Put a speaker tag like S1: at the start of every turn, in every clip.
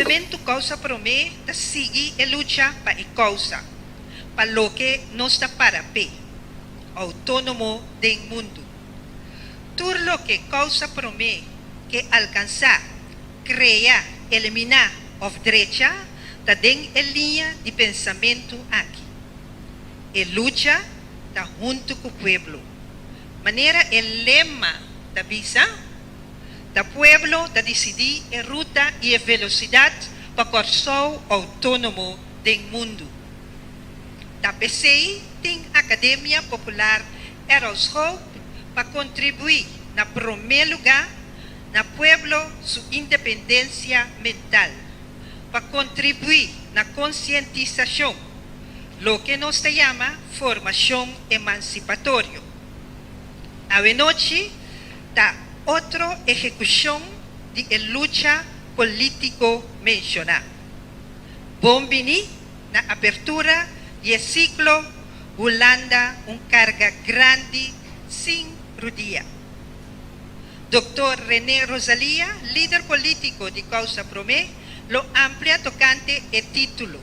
S1: Movementu Kousa Promé ta sigui e lucha pa e kousa, pa loke nos ta para p'e, outónomo den mundu. Tur loke Kousa Promé ke alkansá, krea, eliminá òf drecha ta den e liña di pensamentu aki. E lucha ta huntu ku pueblo. Manera e lema ta bisa, Ta pueblo ta disidí e ruta i e velosidat pa Kòrsou outónomo den mundu. Ta p'esei tin Akademia Popular Errol Schoop pa kontribuí na promé lugá na pueblo su independensia mental, pa kontribuí na konsientisashon, loke nos ta yama formashon emansipatorio. Awenochi ta otro ehekushon di e lucha polítiko menshoná. Bon bini na apertura di e siklo Hulanda un karga grandi sin rudia. Doktor René Rosalia, lider polítiko di Kousa Promé, lo amplia tokante e título.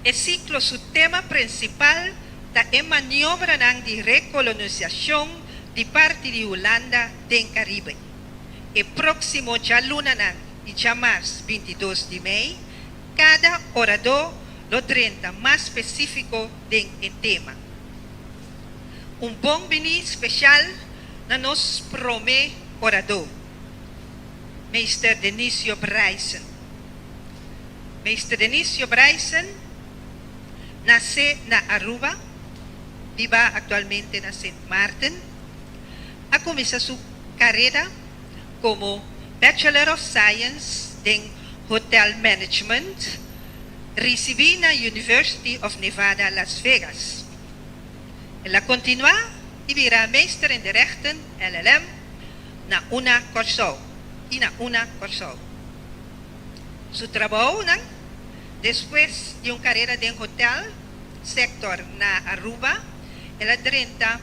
S1: E siklo su tema prinsipal ta e maniobranan di rekolonisacion di parti di Hulanda den Caribe. E próksimo djalunanan i djamars 22 di mei, kada oradó lo drenta mas spesífiko den e tema. Un bon biní spesial na nos promé oradó, Meester Denicio Bryson. Meester Denicio Bryson Nase na Aruba, biba aktualmente na Sint Maarten, a kuminsá su karera komo Bachelor of Science den Hotel Management, risibí na University of Nevada, Las Vegas. El a kontinuá i bira Meester in de Rechten, LLM, na una Kòrsou i na una Kòrsou. Su trabounan Despues di un carera den hotel sector na Aruba, el a drenta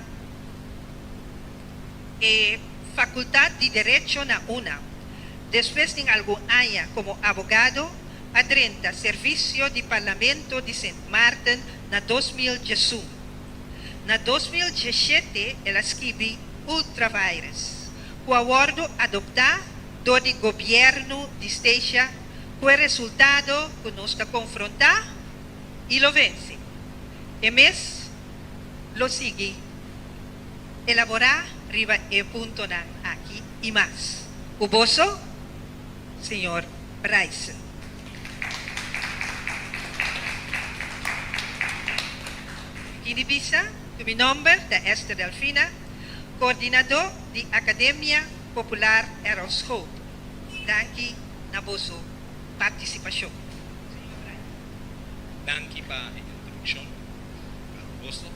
S1: e Facultad di Derecho na una. Despues di algun aña como abogado, a drenta servicio di Parlamento di Sint Maarten na 2011. Na 2017 el a skibi Ultra Vires, cu a wordo adopta dor di Gobierno di Statia Ku e resultado ku nos ta konfrontá i lo vense. E mes lo sigui elaborá riba e puntonan aki i mas. Ku boso, señor Bryson. Mi tin di bisa ku mi nòmber ta Esther Delfina, koordinadó di Akademia Popular Errol Schoop. Danki na boso partisipashon. Señor Brian.
S2: Danki pa e introdukshon pa boso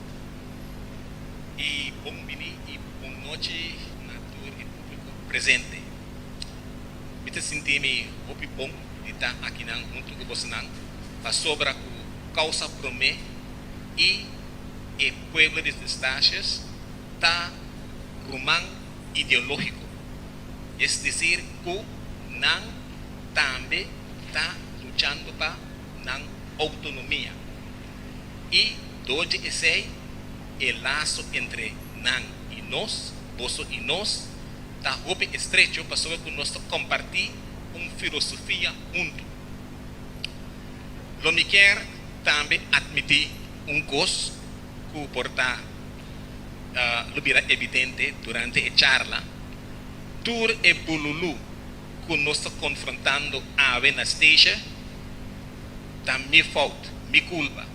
S2: i bon bini i bon nochi na tur e públiko presente. Mi ta sinti mi hopi bon di ta akinan huntu ku bosonan pasobra ku kousa promé i e pueblo di Eustatius ta ruman ideológiko. Es desir ku nan tambe ta luchando pa nan outonomia. I dor di esei e laso entre nan i nos, boso i nos, ta hopi estrecho pasobra ku nos ta kompartí un filosofia huntu. Lo mi kier tambe atmití un kos ku por ta lo bira evidente durante e charla, tur e bululú ku nos ta konfrontando awe na Statia ta mi fout, mi kulpa.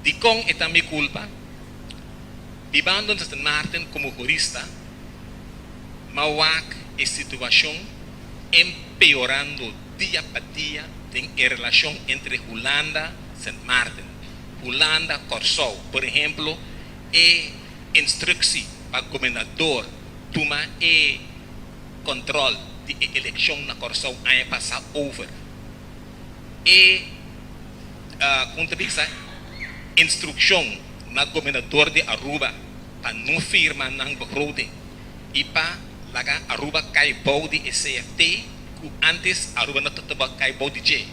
S2: Dikon e ta mi kulpa? Bibando na Sint Maarten komo hurista, m'a wak e situashon empeorando dia pa dia den e relashon entre Hulanda, Sint Maarten. Hulanda, Kòrsou. Por ehemplo, e instructie pa gobernador tuma e control di e eleccion na Kòrsou aña pasa over. E con ta bisa instruccion na gobernador di Aruba pa no firma nan begroting y pa laga Aruba cay bou di e CFT. ku antes Aruba no tabata kai bou di dje.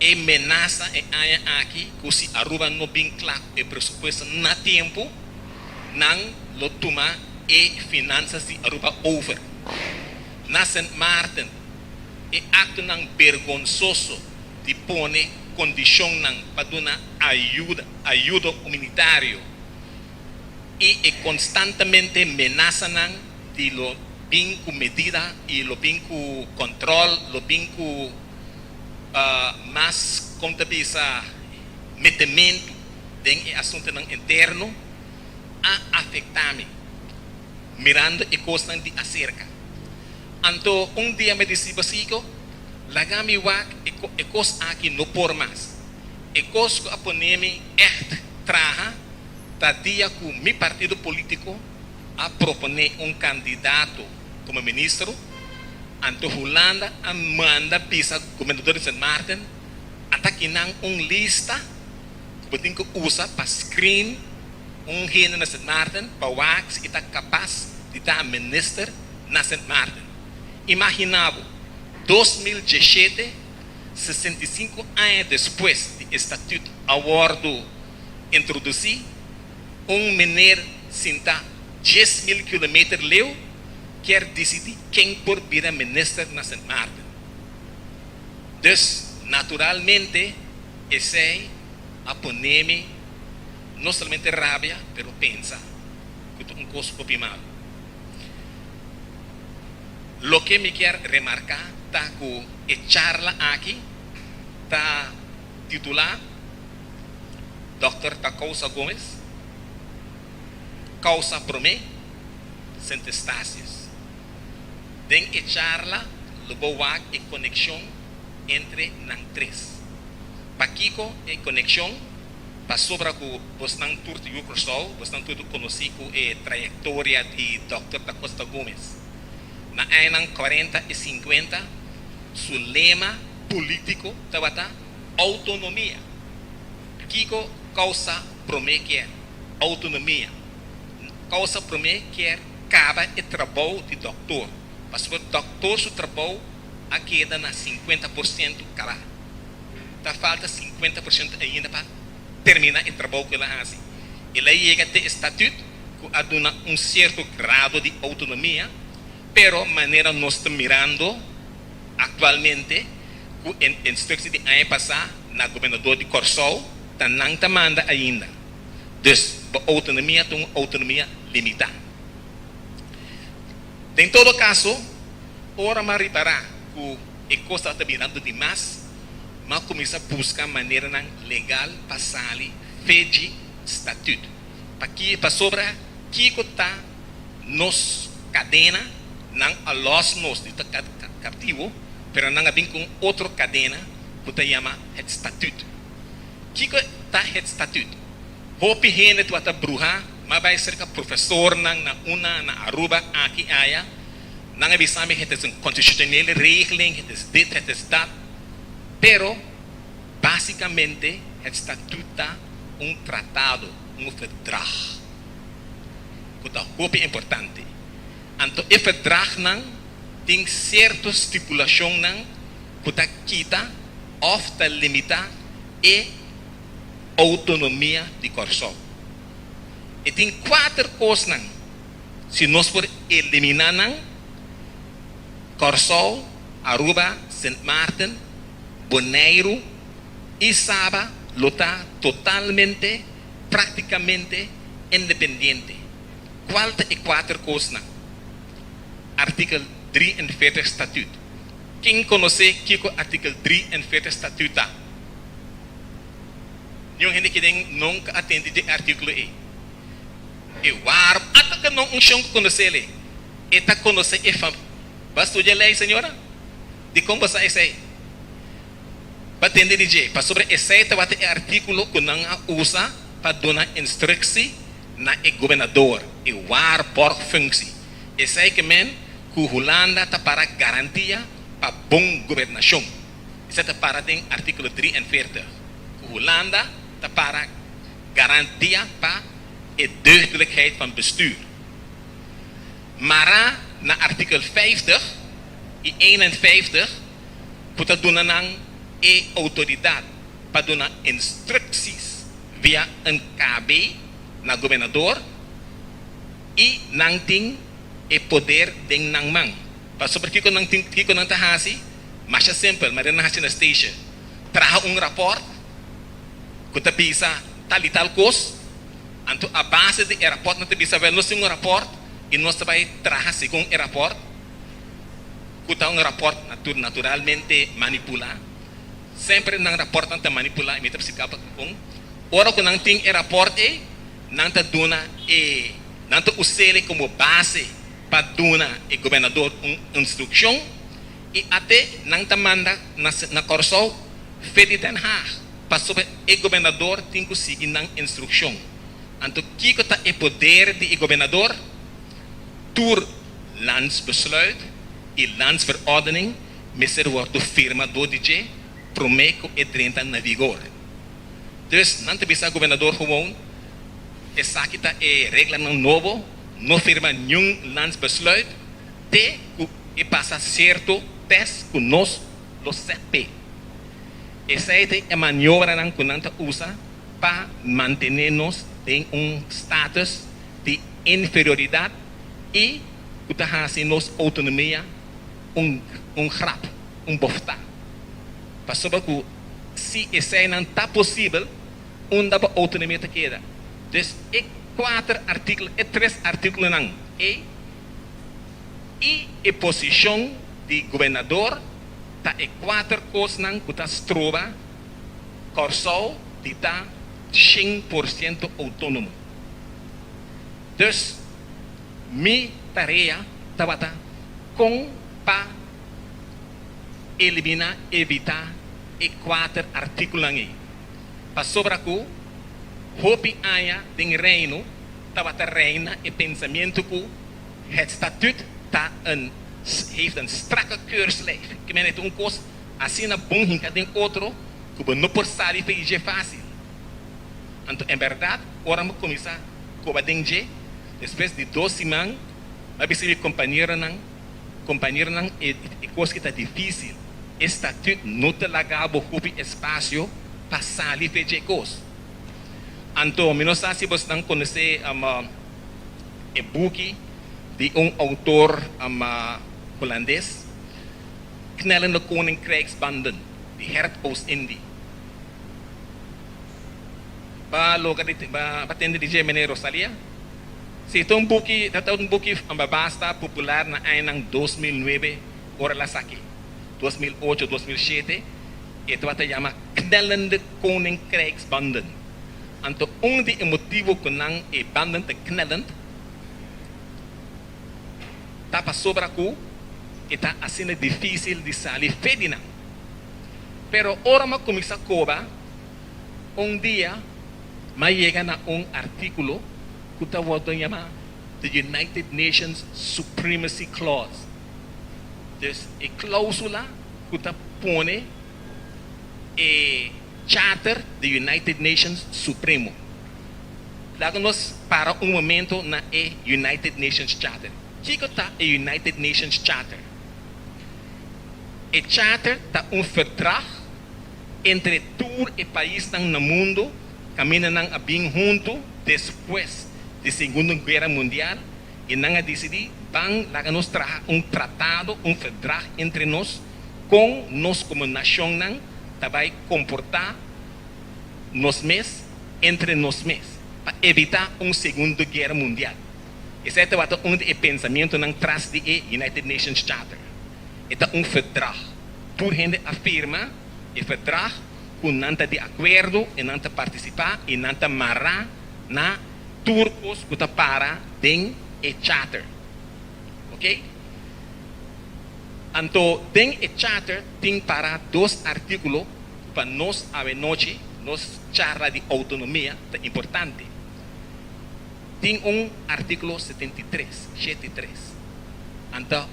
S2: E menasa e aña aki ku si Aruba no bin kla ku e presupuesto na tempu, nan lo tuma e finansas di Aruba over. Na Sint Maarten e aktonan bergonsoso di pone kondishonnan pa duna ayuda ayudo humanitario i e konstantamente menasanan di lo bin ku medida i lo bin ku kòntròl, lo bin ku mas kon ta bisa metementu den e asuntunan interno a afektá mi mirando e kosnan di aserka. Anto un dia mi disi Basico, laga mi wak e kos aki no por mas. E kos ku a pone mi ègt traha ta dia ku mi partido polítiko a proponé un kandidato komo ministro, anto Hulanda a manda bisa gobernador di Sint Maarten a ta kinan un lista ku bo tin ku usa pa screen un hende na Sint Maarten pa wak si e ta kapas di ta minister na Sint Maarten. Imaginá bo, 2017, 65 aña despues di e statuut a wòrdu introdusí, un mener sinta 10,000 kilometer leu kier disidí ken por bira minister na Sint Maarten. Dus, naturalmente esei a pone mi no solamente rabia, pero pensa ku ta un kos hopi malu. Loke mi kier remarká ta ku e charla aki ta titulá Dòkter ta kousa Gomez, Kousa Promé, Sint Eustatius. Den e charla lo bo wak e konekshon entre nan tres. Pakiko e konekshon? Pasobra ku bosnan tur ta yu Kòrsou, bosnan tur ta konosí ku e trayektoria di Dòkter Da Costa Gomez. Na añanan kuarenta i sinkuenta su lema polítiko tabata outonomia. Kiko Kousa Promé kier? Outonomia. Kousa Promé kier kaba e trabou di dòktor, pasobra dòktor su trabou a keda na 50% kaba. Ta falta 50% ainda pa terminá e trabou ku el a hasi. El a yega te e statüt ku a duna un sierto grado di outonomia, pero manera nos ta mirando aktualmente ku e instruksie di aña pasá na gobernador di Kòrsou ta nan ta manda ainda. Dus bo outonomia ta un outonomia limitá. Den todo kaso, ora m'a ripará ku e kos tabata birando dimas, m'a kuminsá buska maneranan legal pa sali fe dje statüt. Paki pasobra kiko ta nos kadena? Nan a lòs nos di ta kaptivo, pero nan a bin ku un otro kadena ku ta yama het statuut. Kiko ta het statuut? Hopi hende tabata bruhá, m'a bai serka profesornan na una na Aruba aki aya, nan a bisa mi het is een constitutionele regeling, het is dit, het is dat, pero básikamente het statuut ta un tratado, un verdrag ku ta hopi importante. Anto e verdragnan tin sierto stipulashonnan ku ta kita òf ta limitá e outonomia di Kòrsou. E tin kuater kosnan, si nos por eliminá nan, Kòrsou, Aruba, Sint Maarten, Boneiru i Saba lo ta totalmente, práktikamente, independiente. Kual ta e kuater kosnan? Artikel 43 Statuut. Ken konosé kiko artikel 43 Statuut ta? Niun hende kiden nunka a tende dje artíkulo ei. E waar ata ku no un shon ku konosé el. E ta konosé e fam. Bo a studia lei, señora? Dikon bo sa esei? Bo a tende di dje, pasobra esei tabata e artíkulo ku nan a usa pa duna instruksi na e gobernador, e waarborgfunctie. Esei ke men ku Hulanda ta para garantia pa bon gobernashon. Esei ta para den artíkulo 43, ku Hulanda ta para garantia pa e deugdelijkheid van bestuur. Mará na artíkulo 50. i 51 ku ta duna nan e outoridat pa duna instructies via un KB na gobernador i nan tin e poder den nan man. Pasobra kiko nan tin, kiko nan ta hasi? Masha simpel, manera nan hasi na station. Traha un raport ku ta bisa tal i tal kos, anto a base di e raport nan ta bisa, wèl nos tin un raport i nos ta bai traha segun e raport, ku ta un raport naturalmente manipulá. Semper nan raportnan ta manipulá i mi ta splika pa kon. Ora ku nan tin e raport ei, nan ta duna e, nan ta us'el komo base pa duna e gobernador un instrukshon i ate nan ta manda na na Kòrsou fe di Den Haag pasobra e gobernador tin ku sigui nan instrukshon. Anto kiko ta e poder di e gobernador? Tur landsbesluit i landsverordening mester wòrdu firma dor di dje promé ku e drenta na vigor. Dus nan ta bisa gobernador gewoon, esaki ta e reglanan nobo, no firma niun landsbesluit te ku e pasa sierto tèst ku nos lo sèt p'e. Esei ta e maniobranan ku nan ta usa pa mantené nos den un status di inferioridat i ku ta hasi nos outonomia un un grap, un boftá. Pasobra ku si eseinan ta posibel, unda bo outonomia ta keda? Dus e kuater artíkulo, e tres artíkulonan ei i e posishon di gobernador ta e kuater kosnan ku ta stroba Kòrsou di ta 100% outónomo. Dus mi tarea tabata kon pa eliminá, evitá e kuater artíkulonan ei. Pasobra ku hopi aña den Reino tabata reina e pensamentu ku het statuut ta een heeft een strakke keurslijf. Ke mene ta un kos asina bon hinka den otro ku bo no por sali for di dje fásil. Anto en bèrdat ora mi kuminsá koba den dje, despues di dos siman mi a bisa mi kompañeronan, Kompañeronan, e kos ki ta difísil, e statut no ta laga bo hopi espasio pa sali fe dje kos. Anto, mi no sa si bosnan konosé e buki di un outor hulandes, Knellende Koninkrijksbanden, di Gert Oostindie. Ba logra di, ba tende di dje, meneer Rosalia? Si, ta un buki, ta ta un buki basta popular na añanan 2009, ora el a saki, 2008, 2007, e tabata yama Knellende Koninkrijksbanden. Anto un di e motibu ku nan e banden ta knellend ta pasobra ku e ta asina difísil di sali fe di nan. Pero ora mi a kuminsá koba, un dia mi a yega na un artíkulo ku ta wòrdu yamá The United Nations Supremacy Clause. Dus e klóusula ku ta pone e Charter di United Nations supremo. Laga nos para un momento na e United Nations Charter. Kiko ta e United Nations Charter? E charter ta un verdrag entre tur e paisnan na mundu kaminda nan a bin huntu despues di Segundo Guera Mundial i nan a disidí ban laga nos traha un tratado, un verdrag entre nos kon nos komo nashonnan ta bai komportá nos mes entre nos mes pa evitá un Segundo Guera Mundial. Esei tabata un di e pensamentunan tras di e United Nations Charter. E ta un verdrag. Tur hende a firma e verdrag ku nan ta di akuerdo i nan ta partisipá i nan ta mará na tur kos ku ta para den e charter. Oke? Anto den e charter tin para dos artíkulo ku pa nos awenochi, nos charla di outonomia, ta importante. Tin un artíkulo 73, 73. Anto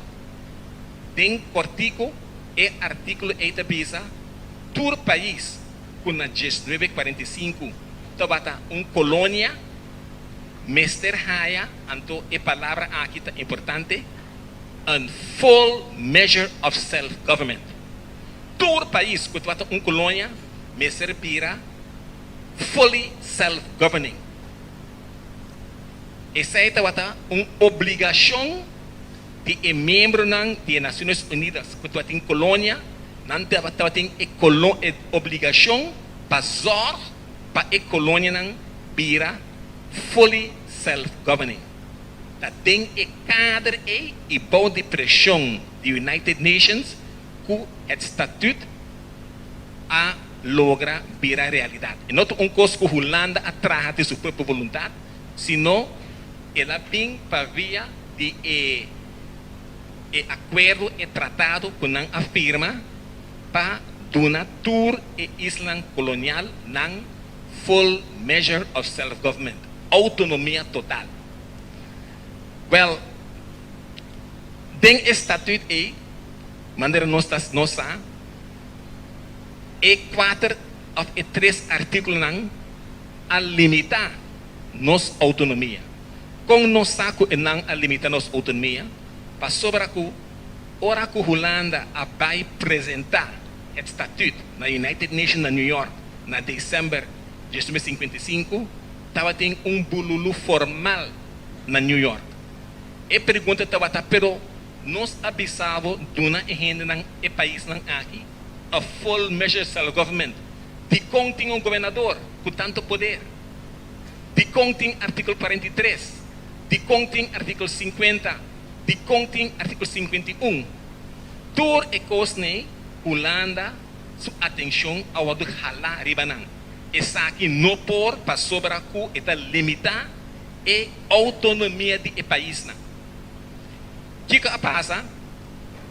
S2: den kòrtiku e artíkulo ei ta bisa, Tur pais ku na 1945 tabata un kolonia mester haya, anto e palabra aki ta importante, Een full measure of self-government. Tur pais ku tabata un kolonia mester bira fully self-governing. Esei tabata un obligashon di e miembronan di e Naciones Unidas ku tabatin kolonia, nan tabatin e e obligashon pa zòrg pa e kolonianan bira fully self-governing. Ta den e kader ei i bou di preshon di United Nations ku het Statuut a logra bira realidat. E no ta un kos ku Hulanda a traha di su propio boluntat, sino el a bin pa via di e e akuerdo, e tratado ku nan a firma pa duna tur e islanan kolonial nan full measure of self-government, outonomia total. Wèl, den e statuut ei, manera nos ta nos sa, e kuater òf e tres artíkulonan a limitá nos outonomia. Kon nos sa ku e nan a limitá nos outonomia? Pasobra ku ora ku Hulanda a bai presentá het statuut na United Nations na New York na desèmber 1955, tabatin un bululu formal na New York. E pregunta tabata, Pero nos a bisa bo duna e hendenan e paisnan aki a full measure self-government. Dikon tin un gobernador ku tantu poder? Dikon tin artíkulo 43? Dikon tin artíkulo 50? Dikon tin artíkulo 51? Tur e kosnan Hulanda su atenshon a wòrdu halá riba nan. Esaki no por pasobra ku e ta limitá e outonomia di e paisnan. Kiko a pasa?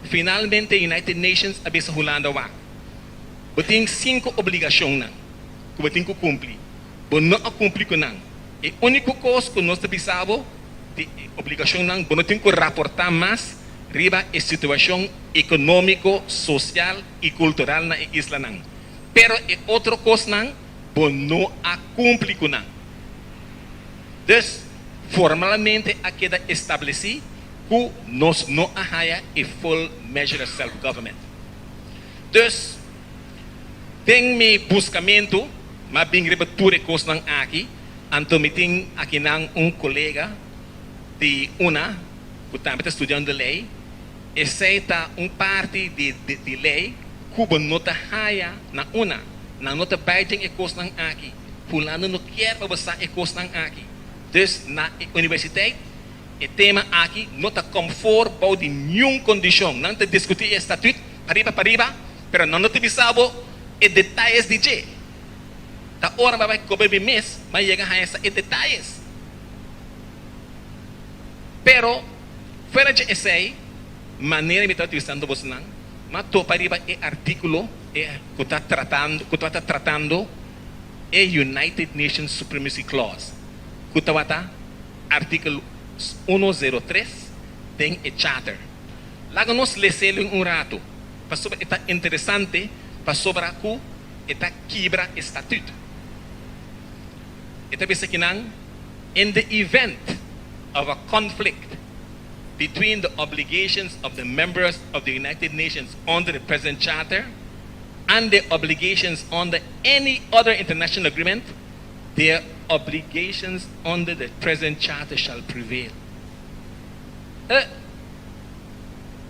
S2: Finalmente United Nations a bisa Hulanda wak, Bo tin sinku obligashonnan ku bo tin ku kumpli. Bo no a kumpli ku nan. E úniko kos ku nos ta bisa bo di e obligashonnan, bo no tin ku raportá mas riba e situashon ekonómiko, sosial i kultural na e islanan. Pero e otro kosnan bo no a kumpli ku nan. Dus, formalmente a keda establesí ku nos no a haya e full measure of self-government. Dus, den mi buskamentu, mi a bin riba tur e kosnan aki, anto mi tin akinan un kolega di una ku tambe ta studiando lei, Esei ta un parti di di lei ku bo no ta haya na una. Nan no ta bai den e kosnan aki. Hulanda no kier pa bo sa e kosnan aki. Dus na e universiteit e tema aki no ta kom for bou di niun kondishon. Nan ta diskutí e statuut pariba pariba, pero nan no ta bisa bo e detayes di dje. Ta ora bo a bai kobe mi mes, bo a yega haya sa e detayes. Pero fuera dje esei, manera mi tabata bisando bosnan, m'a topa riba e artíkulo e ku ta tratando ku tabata tratando e United Nations Supremacy Clause, ku tabata artíkulo 103 den e Charter. Laga nos les'el un ratu, pasobra e ta interesante pasobra ku e ta kibra e statut. E ta bisa kinan. In the event of a conflict between the obligations of the members of the United Nations under the present charter and their obligations under any other international agreement, their obligations under the present charter shall prevail. Eh,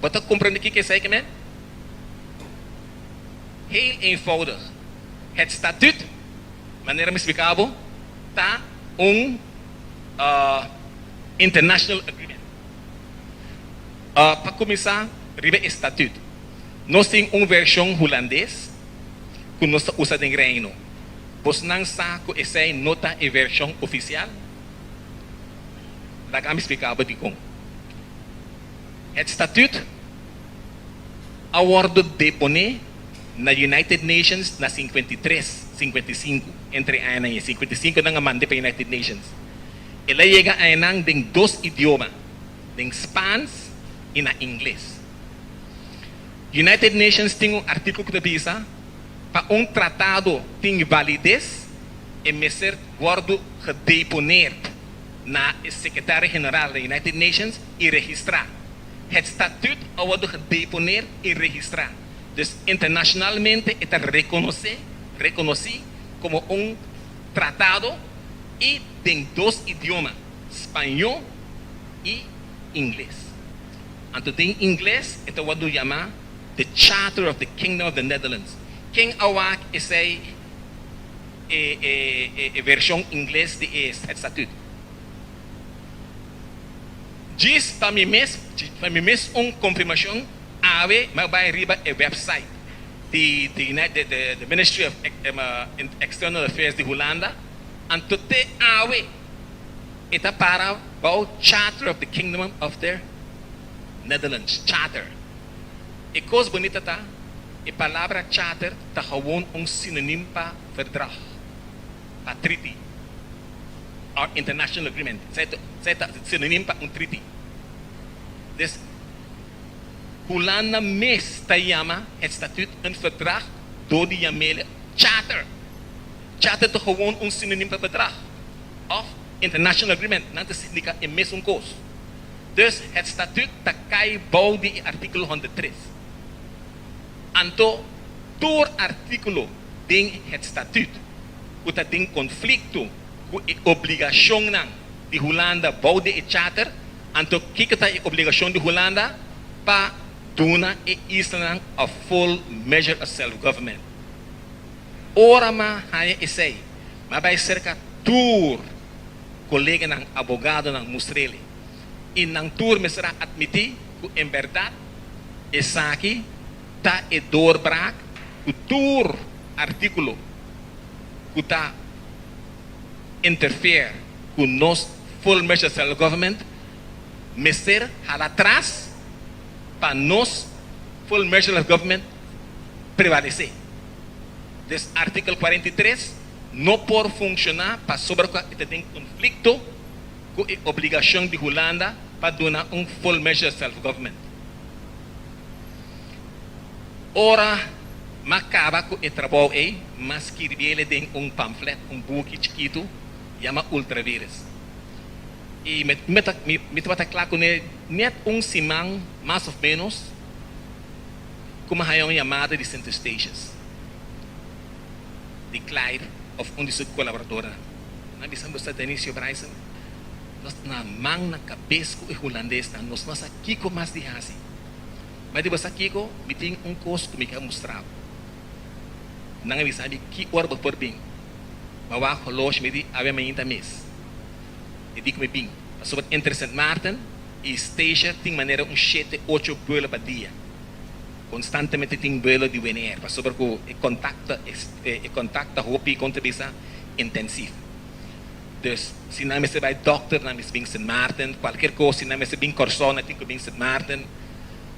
S2: bo ta comprende kiko esei ke men? Heel eenvoudig. Het statuut, manera mi splica bo, ta un international agreement. Pa kuminsá riba e statut, nos tin un vershon hulandes ku nos ta usa den Reino. Bosnan sa ku esei no ta e vershon ofisial? Laga mi splika bo dikon. Het statut a wòrdu deponé na United Nations na 53, 55, entre añanan ei, 55 nan a mand'é pa United Nations. El a yega añanan den dos idioma, den Spans i na Ingles. United Nations tin un artíkulo ku ta bisa, Pa un tratado tin valides, e mester wòrdu gedeponeerd na e Sekretario General di United Nations i registrá. Het Statuut a wòrdu gedeponeerd i registrá. Dus internashonalmente e ta rekonosé, rekonosí komo un tratado i den dos idioma, spañó i ingles. Anto den ingles e ta wòrdu yamá The Charter of the Kingdom of the Netherlands. Ken a wak esei e e e vershon ingles di e Het Statuut? Djis pa mi mes, pa mi mes un konfirmashon, awe mi a bai riba e website di di the Ministry of External Affairs di Hulanda, anto te awe e ta para bou Charter of the Kingdom of the Netherlands, Charter. E kos bunita ta, e palabra charter ta gewoon un sinonim pa verdrag, pa treaty. Or international agreement. Esei ta sinonim pa un treaty. Dus Hulanda mes ta yama het statuut een verdrag door di yam'el charter. Charter ta gewoon un sinonim pa verdrag of international agreement. Nan ta significa e mesun kos. Dus het statuut ta kai bou di e artíkulo 103. Anto tur artíkulo den het statuut ku ta den konflikto ku e obligashonnan di Hulanda bou di e charter, anto kiko ta e obligashon di Hulanda pa duna e islanan a full measure of self-government? Ora m'a haña esei, m'a bai serka tur koleganan abogadonan mustr'ele i nan tur mester a atmití ku en bèrdat esaki ta e doorbraak ku tur artíkulo ku ta interfere ku nos full measure self government mester hala tras pa nos full measure self government prevalece. Dus artikel 43 no por funciona pasobra ku e ta den conflicto ku e obligacion di Hulanda pa duna un full measure self government. Ora m'a kaba ku e trabou ei, m'a skirbiele den un pamflet, un buki chikitu, yama Ultravirus. I mi tabata kla kuné nèt un siman, mas òf ménos, ku m'a haña un yamada di Sint Eustatius, di Clyde òf un di su kolaboradornan. Nan a bisa, Mister Denicio Bryson, nos ta na man na kabes ku e hulandesnan, nos no sa kiko mas di hasi. Ma di bo sa kiko? Mi tin un kos ku mi ke mustra bo. Nan a bisa mi, Ki ora bo por bin? Mi a wak holoshi, mi di, Awe mainta mes. E di ku mi bin. Pasobra entre Sint Maarten i Statia tin manera un shete, ocho buelo pa dia. Konstantemente tin buelo di Winair, pasobra ku e kontakto, e kontakto ta hopi, kon ta bisa, intensif. Dus, si nan mester bai dòkter, nan mester bin Sint Maarten, kualker kos, si nan mester bin Kòrsou, nan tin ku bin Sint Maarten.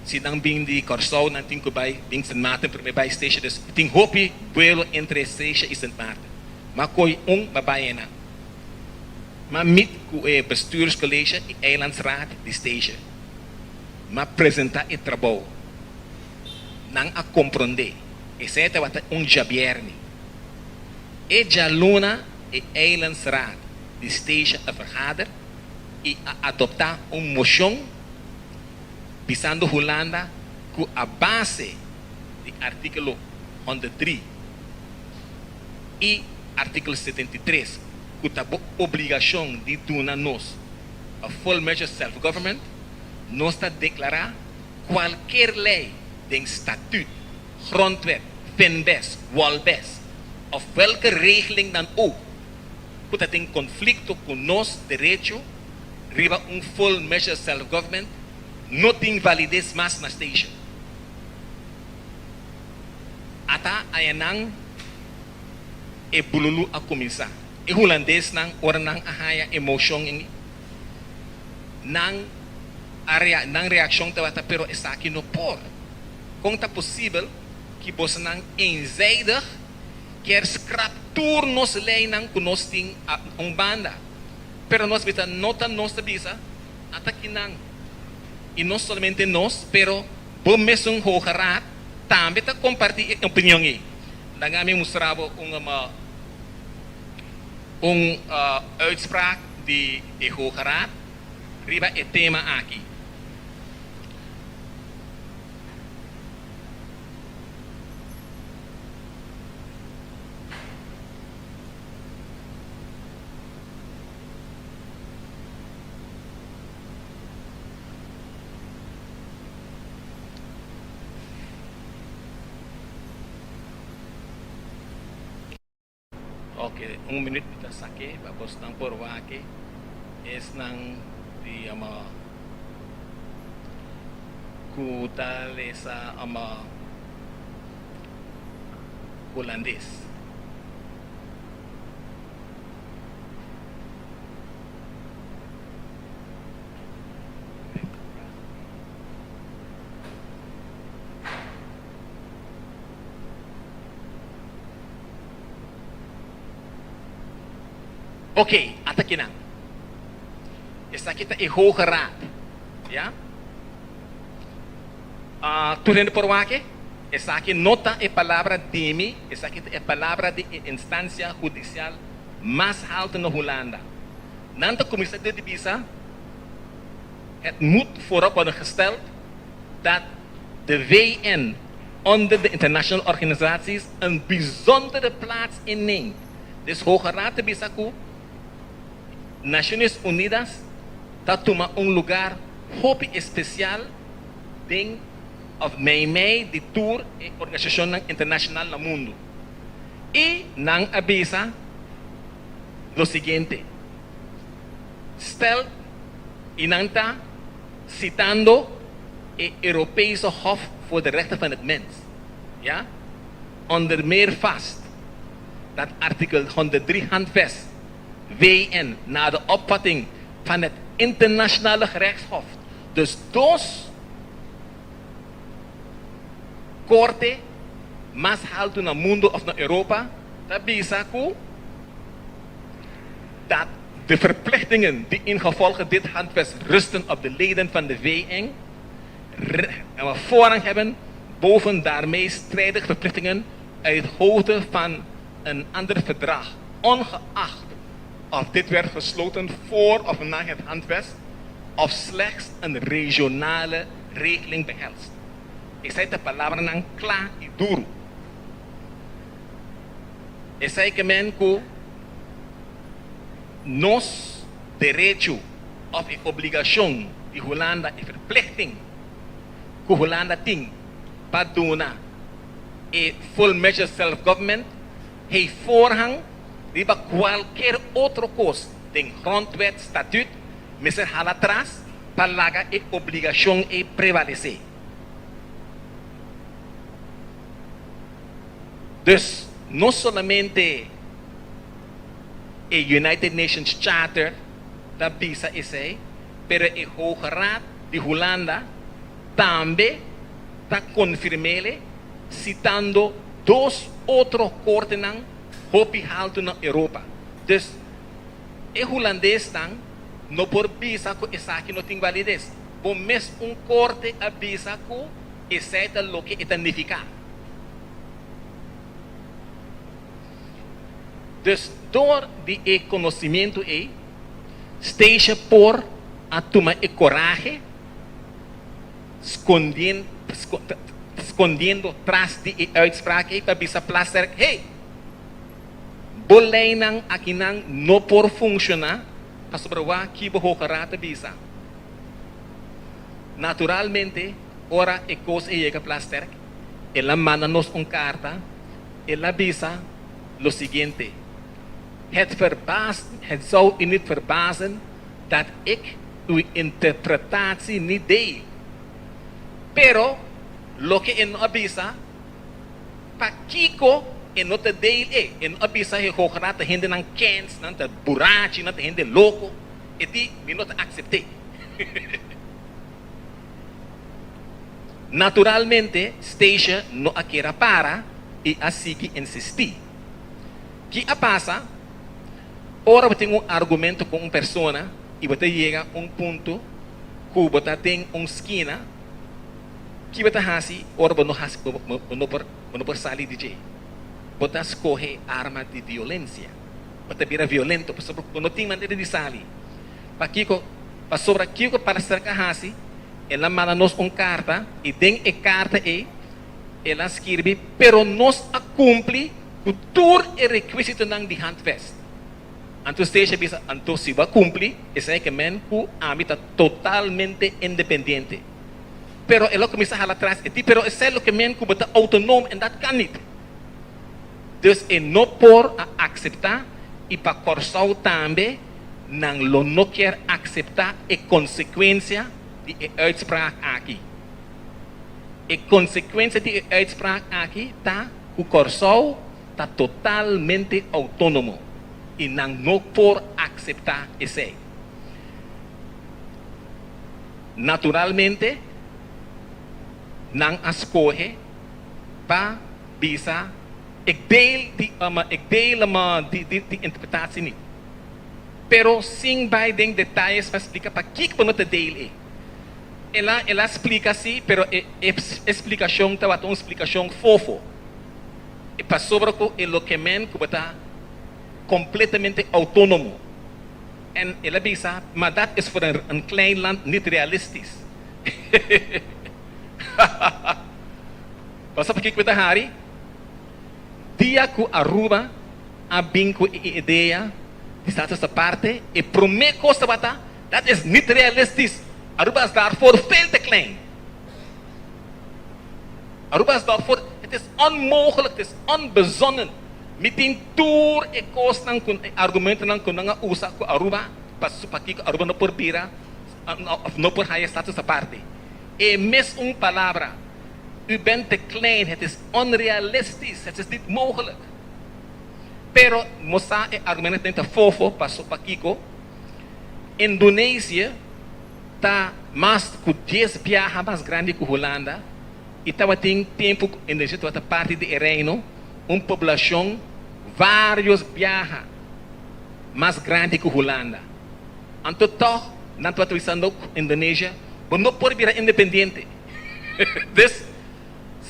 S2: Si nan bin di Kòrsou, nan tin ku bai bin Sint Maarten promé bai Statia. Dus, tin hopi buelo entre Statia i Sint Maarten. M'a koi un, m'a bai einan. M'a mit ku e Bestuurscollege i Eilandsraad di Statia. M'a presentá e trabou. Nan a komprondé. Esei tabata un djabièrni. E djaluna e Eilandsraad di Statia a vergader i a adoptá un moshon bisando Hulanda ku a base di artíkulo 103 i artíkulo 73 ku ta bo obligashon di duna nos a full measure self-government, nos ta deklará kualker lei den Statuut, Grondwet, Finbes, Wolbes of welke regeling dan ook ku ta den konflikto ku nos derecho riba un full measure self-government no tin valides mas na station. Ata ayanan e bululu a kuminsá. E hulandesnan ora nan a haña e moshon ei nan a nan reakshon tabata pero esaki no por. Kon ta posibel ki bosonan eenzijdig kier scrap tur nos leynan ku nos tin a un banda? Pero nos bisa no ta nos ta bisa ata kinan y no solamente nos pero bo mesun Hoge Raad tambe ta comparti e opinion ey. Laga mi mustra bo un un uitspraak di e Hoge Raad riba e tema aki. Oké, un minuut mi ta sak'é pa bosnan por wak esnan di ama ku ta lesa ama hulandes. Ok, ata kinan. Esaki ta e Hoge Raad, ya. Tur hende por wak e? Esaki no ta e palabra di mi, esaki ta e palabra di e instancia hudicial mas halto na Hulanda. Nan ta cuminsa dor di bisa, Het moet voorop worden gesteld dat de VN onder de internationale organisaties een bijzondere plaats inneemt. Dus Hoge Raad ta bisa cu Naciones Unidas ta tuma un lugar hopi especial den of meimei di tur e organisacionnan internacional na mundo. Y nan a bisa lo siguiente, Stel y nan ta citando e Europese Hof voor de Rechten van het Mens, ja, onder meer vast dat artikel 103 Handvest VN naar de opvatting van het Internationale Gerechtshof, dus dos korte mas haltu na mundu of na Europa, ta bisa ku dat de verplichtingen die ingevolge dit Handvest rusten op de leden van de VN voorrang hebben boven daarmee strijdige verplichtingen uit hoofde van een ander verdrag, ongeacht of dit werd gesloten voor of na het Handvest of slechts een regionale regeling behelst. Esei ta palabranan kla i duru. Esei ke men ku nos derecho òf e obligashon di Hulanda, e verplichting ku Hulanda tin pa duna e full measure self-government, hei voorhang riba kualker otro kos den Grondwet, Statuut, mester hala tras pa laga e obligashon ei prevalesé. Dus, no solamente e United Nations Charter ta bisa esei, pero e Hoge Raad di Hulanda tambe ta konfirm'ele sitando dos otro kortenan hopi haltu na Europa. Dus, e hulandesnan no por bisa ku esaki no tin valides. Bo mes un korte a bisa ku esei ta loke e ta nifiká. Dus dor di e konosimentu ei, Stacia por a tuma e korahe, skondiendo tras di e uitspraak ei, pa bisa Plasterk, Hey! Bo leinan akinan no por funshoná pasobra wak ki bo Hoge Raad a bisa. Naturalmente, ora e kos ei yega Plasterk, el a manda nos un karta, el a bisa lo siguiente, Het verbaast, het zou u niet verbazen dat ik uw interpretatie niet deel. Pero, loke e no a bisa, Pakiko e no ta deel e? E no a bisa e hoogeraad ta hendenan kens, nan ta burachi, nan ta hende loko. E di, Mi no ta aksept'é. Naturalmente, Stacia no a kera para i a sigui insistí. Ki a pasa? Ora bo tin un argumento ku un persona i bo ta yega un punto ku bo ta den un skina, Ki bo ta hasi ora bo no hasi bo no por bo no por sali di dje? Bo ta skohe arma di violensia. Bo ta bira violento pasobra bo no tin manera di sali. Pakiko? Pasobra kiko Plasterk a hasi? El a manda nos un karta i den e karta ei el a skirbi, Pero nos a kumpli ku tur e rekwisitonan di Handvest. Anto Stacia bisa, Anto si bo a kumpli, esei ke men ku ami ta totalmente independiente. Pero el a kuminsá hala tras e di, Pero esei loke men ku bo ta outonoom en dat kan nit. Dus e no por a akseptá i pa Kòrsou tambe nan lo no kier akseptá e konsekuensia di e uitspraak aki. E konsekuensia di e uitspraak aki ta ku Kòrsou ta totalmente outónomo i nan no por akseptá esei. Naturalmente nan a skohe pa bisa ik deel di ik deel di di interpretatie niet. Pero sin bai den detayes pa splika pakiko bo no ta deel e. El a el a splika si, pero e e splikashon tabata un splikashon fofo. E pasobra ku e lo ke men ku bo ta kompletamente outónomo. En el a bisa, maar dat is voor een klein land niet realistisch. Bo sa pakiko mi ta hari? Dia ku Aruba a bin ku e idea di status aparte, e promé kos tabata, dat is niet realistisch, Aruba is daarvoor veel te klein. Aruba is daarvoor, het is onmogelijk, het is onbezonnen. Mi tin tur e kosnan ku e argumentonan ku nan a usa ku Aruba pa pakiko Aruba no por bira òf no por haya status aparte. E mes un palabra, U bent te klein, het is onrealistisch, het is niet mogelijk. Pero nos sa e argumentonan ta fofo paso pakiko Indonesia ta mas ku dies biaha mas grandi ku Hulanda i tabatin tempu ku Indonesia tabata parti di e reino un poblashon vários biaha mas grandi ku Hulanda. Anto tòg nan tabata bisando ku Indonesia bo no por bira independiente. Dus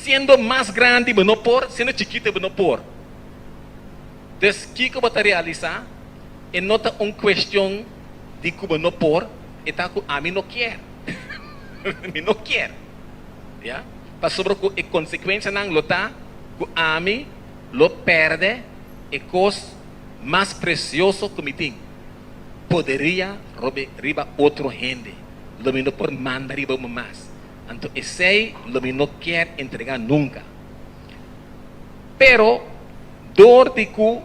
S2: siendo mas grandi bo no por, siendo chikito bo no por. Dus kiko bo ta realisá? E no ta un kuestion di ku bo no por, e ta ku ami no kier. Mi no kier. Ya. Pasobra ku e konsekuensianan lo ta ku ami lo pèrdè e kos mas presioso ku mi tin. Poderia robe riba otro hende. Lo mi no por manda riba bo mas. Anto esei lo mi no kier entregá nunka. Pero dor di ku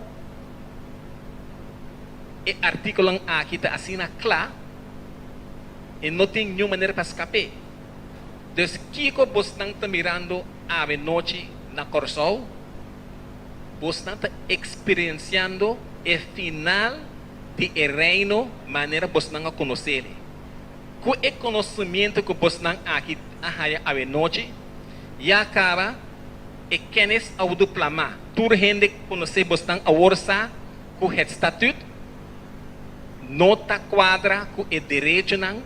S2: e artíkulonan aki ta asina kla, e no tin niun manera pa skap'é. Dus kiko bosnan ta mirando awe nochi na Kòrsou? Bosnan ta eksperensiando e final di e Reino manera bosnan a konos'é. Ku e konosimiento ku bosnan aki a haya awe nochi, ya kaba e kennis a wordu plamá. Tur hende konosé bosnan awor sa ku het statuut no ta kuadra ku e derechonan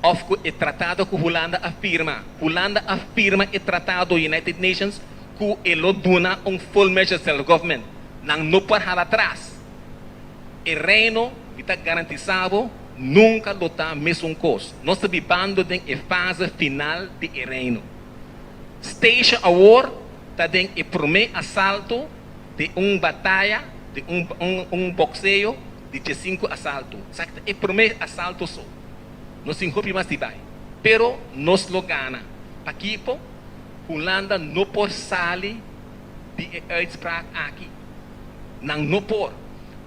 S2: òf ku e tratado ku Hulanda a firma. Hulanda a firma e tratado United Nations ku e lo duna un full measure self government. Nan no por hala atras. E Reino, mi ta garantisá bo, nunka lo ta mesun kos. Nos ta bibando den e fase final di e Reino. Stacia awor ta den e promé asalto di un bataya, di un un bokseo di diesinku asalto. Esaki ta e promé asalto so. Nos tin hopi mas di bai. Pero nos lo gana. Pakipo? Hulanda no por sali di e uitspraak aki. Nan no por.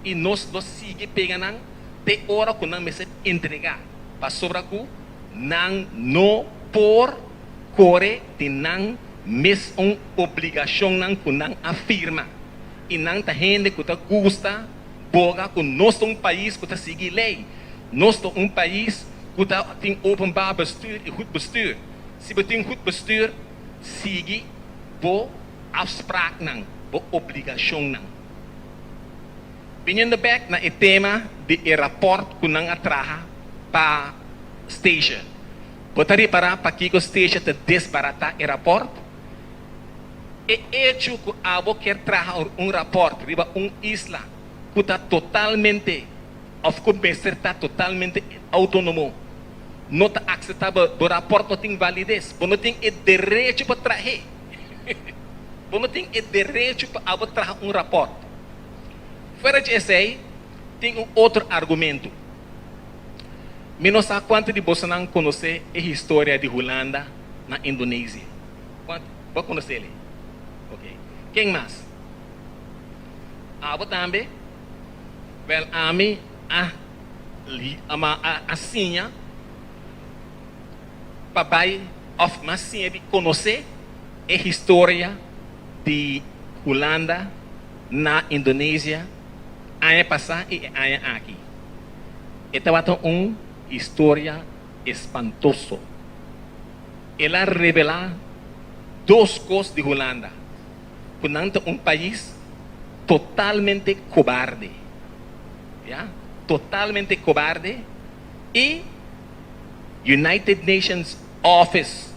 S2: I nos lo sigui pega nan te ora ku nan mester entregá, pasobra ku nan no por kore di nan mes un obligashonnan ku nan a firma. I nan ta hende ku ta gusta boga ku nos ta un pais ku ta sigui lei. Nos ta un pais ku ta tin openbaar bestuur i goed bestuur. Si bo tin goed bestuur, sigui bo afspraaknan, bo obligashonnan. Biniendo bek na e tema di e rapòrt ku nan a traha pa Stacia, bo ta ripará pakiko Stacia ta desbaratá e rapòrt? E echo ku abo kier traha un rapòrt riba un isla ku ta totalmente òf ku mester ta totalmente outónomo no ta akseptabel, bo rapòrt no tin valides, bo no tin e derecho pa trah'é. Bo no tin e derecho pa abo traha un rapòrt. Fuera dje esei, tin un otro argumentu. Mi no sa kuantu di bosonan konosé e historia di Hulanda na Indonesia. Kuantu? Bo a konosé el? Oke. Ken mas? Abo tambe? Wèl, ami a a siña pa bai òf mi a siña di konosé e historia di Hulanda na Indonesia aña pasá i e aña aki. E tabata un historia espantoso. El a revelá dos kos di Hulanda, ku nan ta un pais totalmente kobarde, ya, totalmente kobarde, i United Nations Office,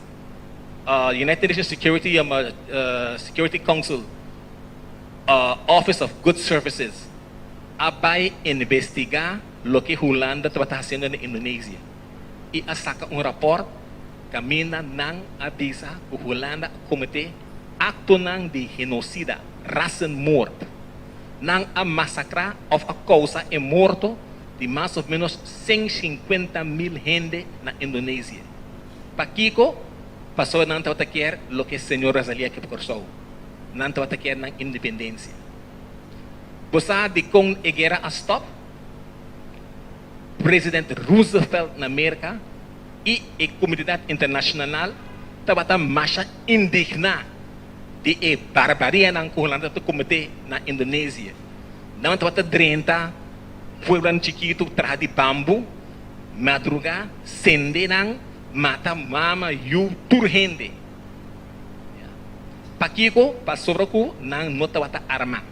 S2: United Nations Security Security Council Office of Good Services a bai investigá loke Hulanda tabata hasiendo na Indonesia i a saka un rapòrt kaminda nan a bisa ku Hulanda a kometé aktonan di genosida, rassenmoord. Nan a masakrá òf a kousa e morto di mas òf ménos 150.000 hende na Indonesia. Pakiko? Pasobra nan tabata kier loke señor Rosalia ke pa Kòrsou. Nan tabata kier nan independensia. Bo sa dikon e guera a stòp? President Roosevelt na Merka i e komunidat internashonal tabata masha indigná di e barbarianan ku Hulanda ta kometé na Indonesia. Nan tabata drenta pueblonan chikitu traha di bambu, madrugá, sende nan, mata mama, yu, tur hende. Pakiko? Pasobra ku nan no tabata armá.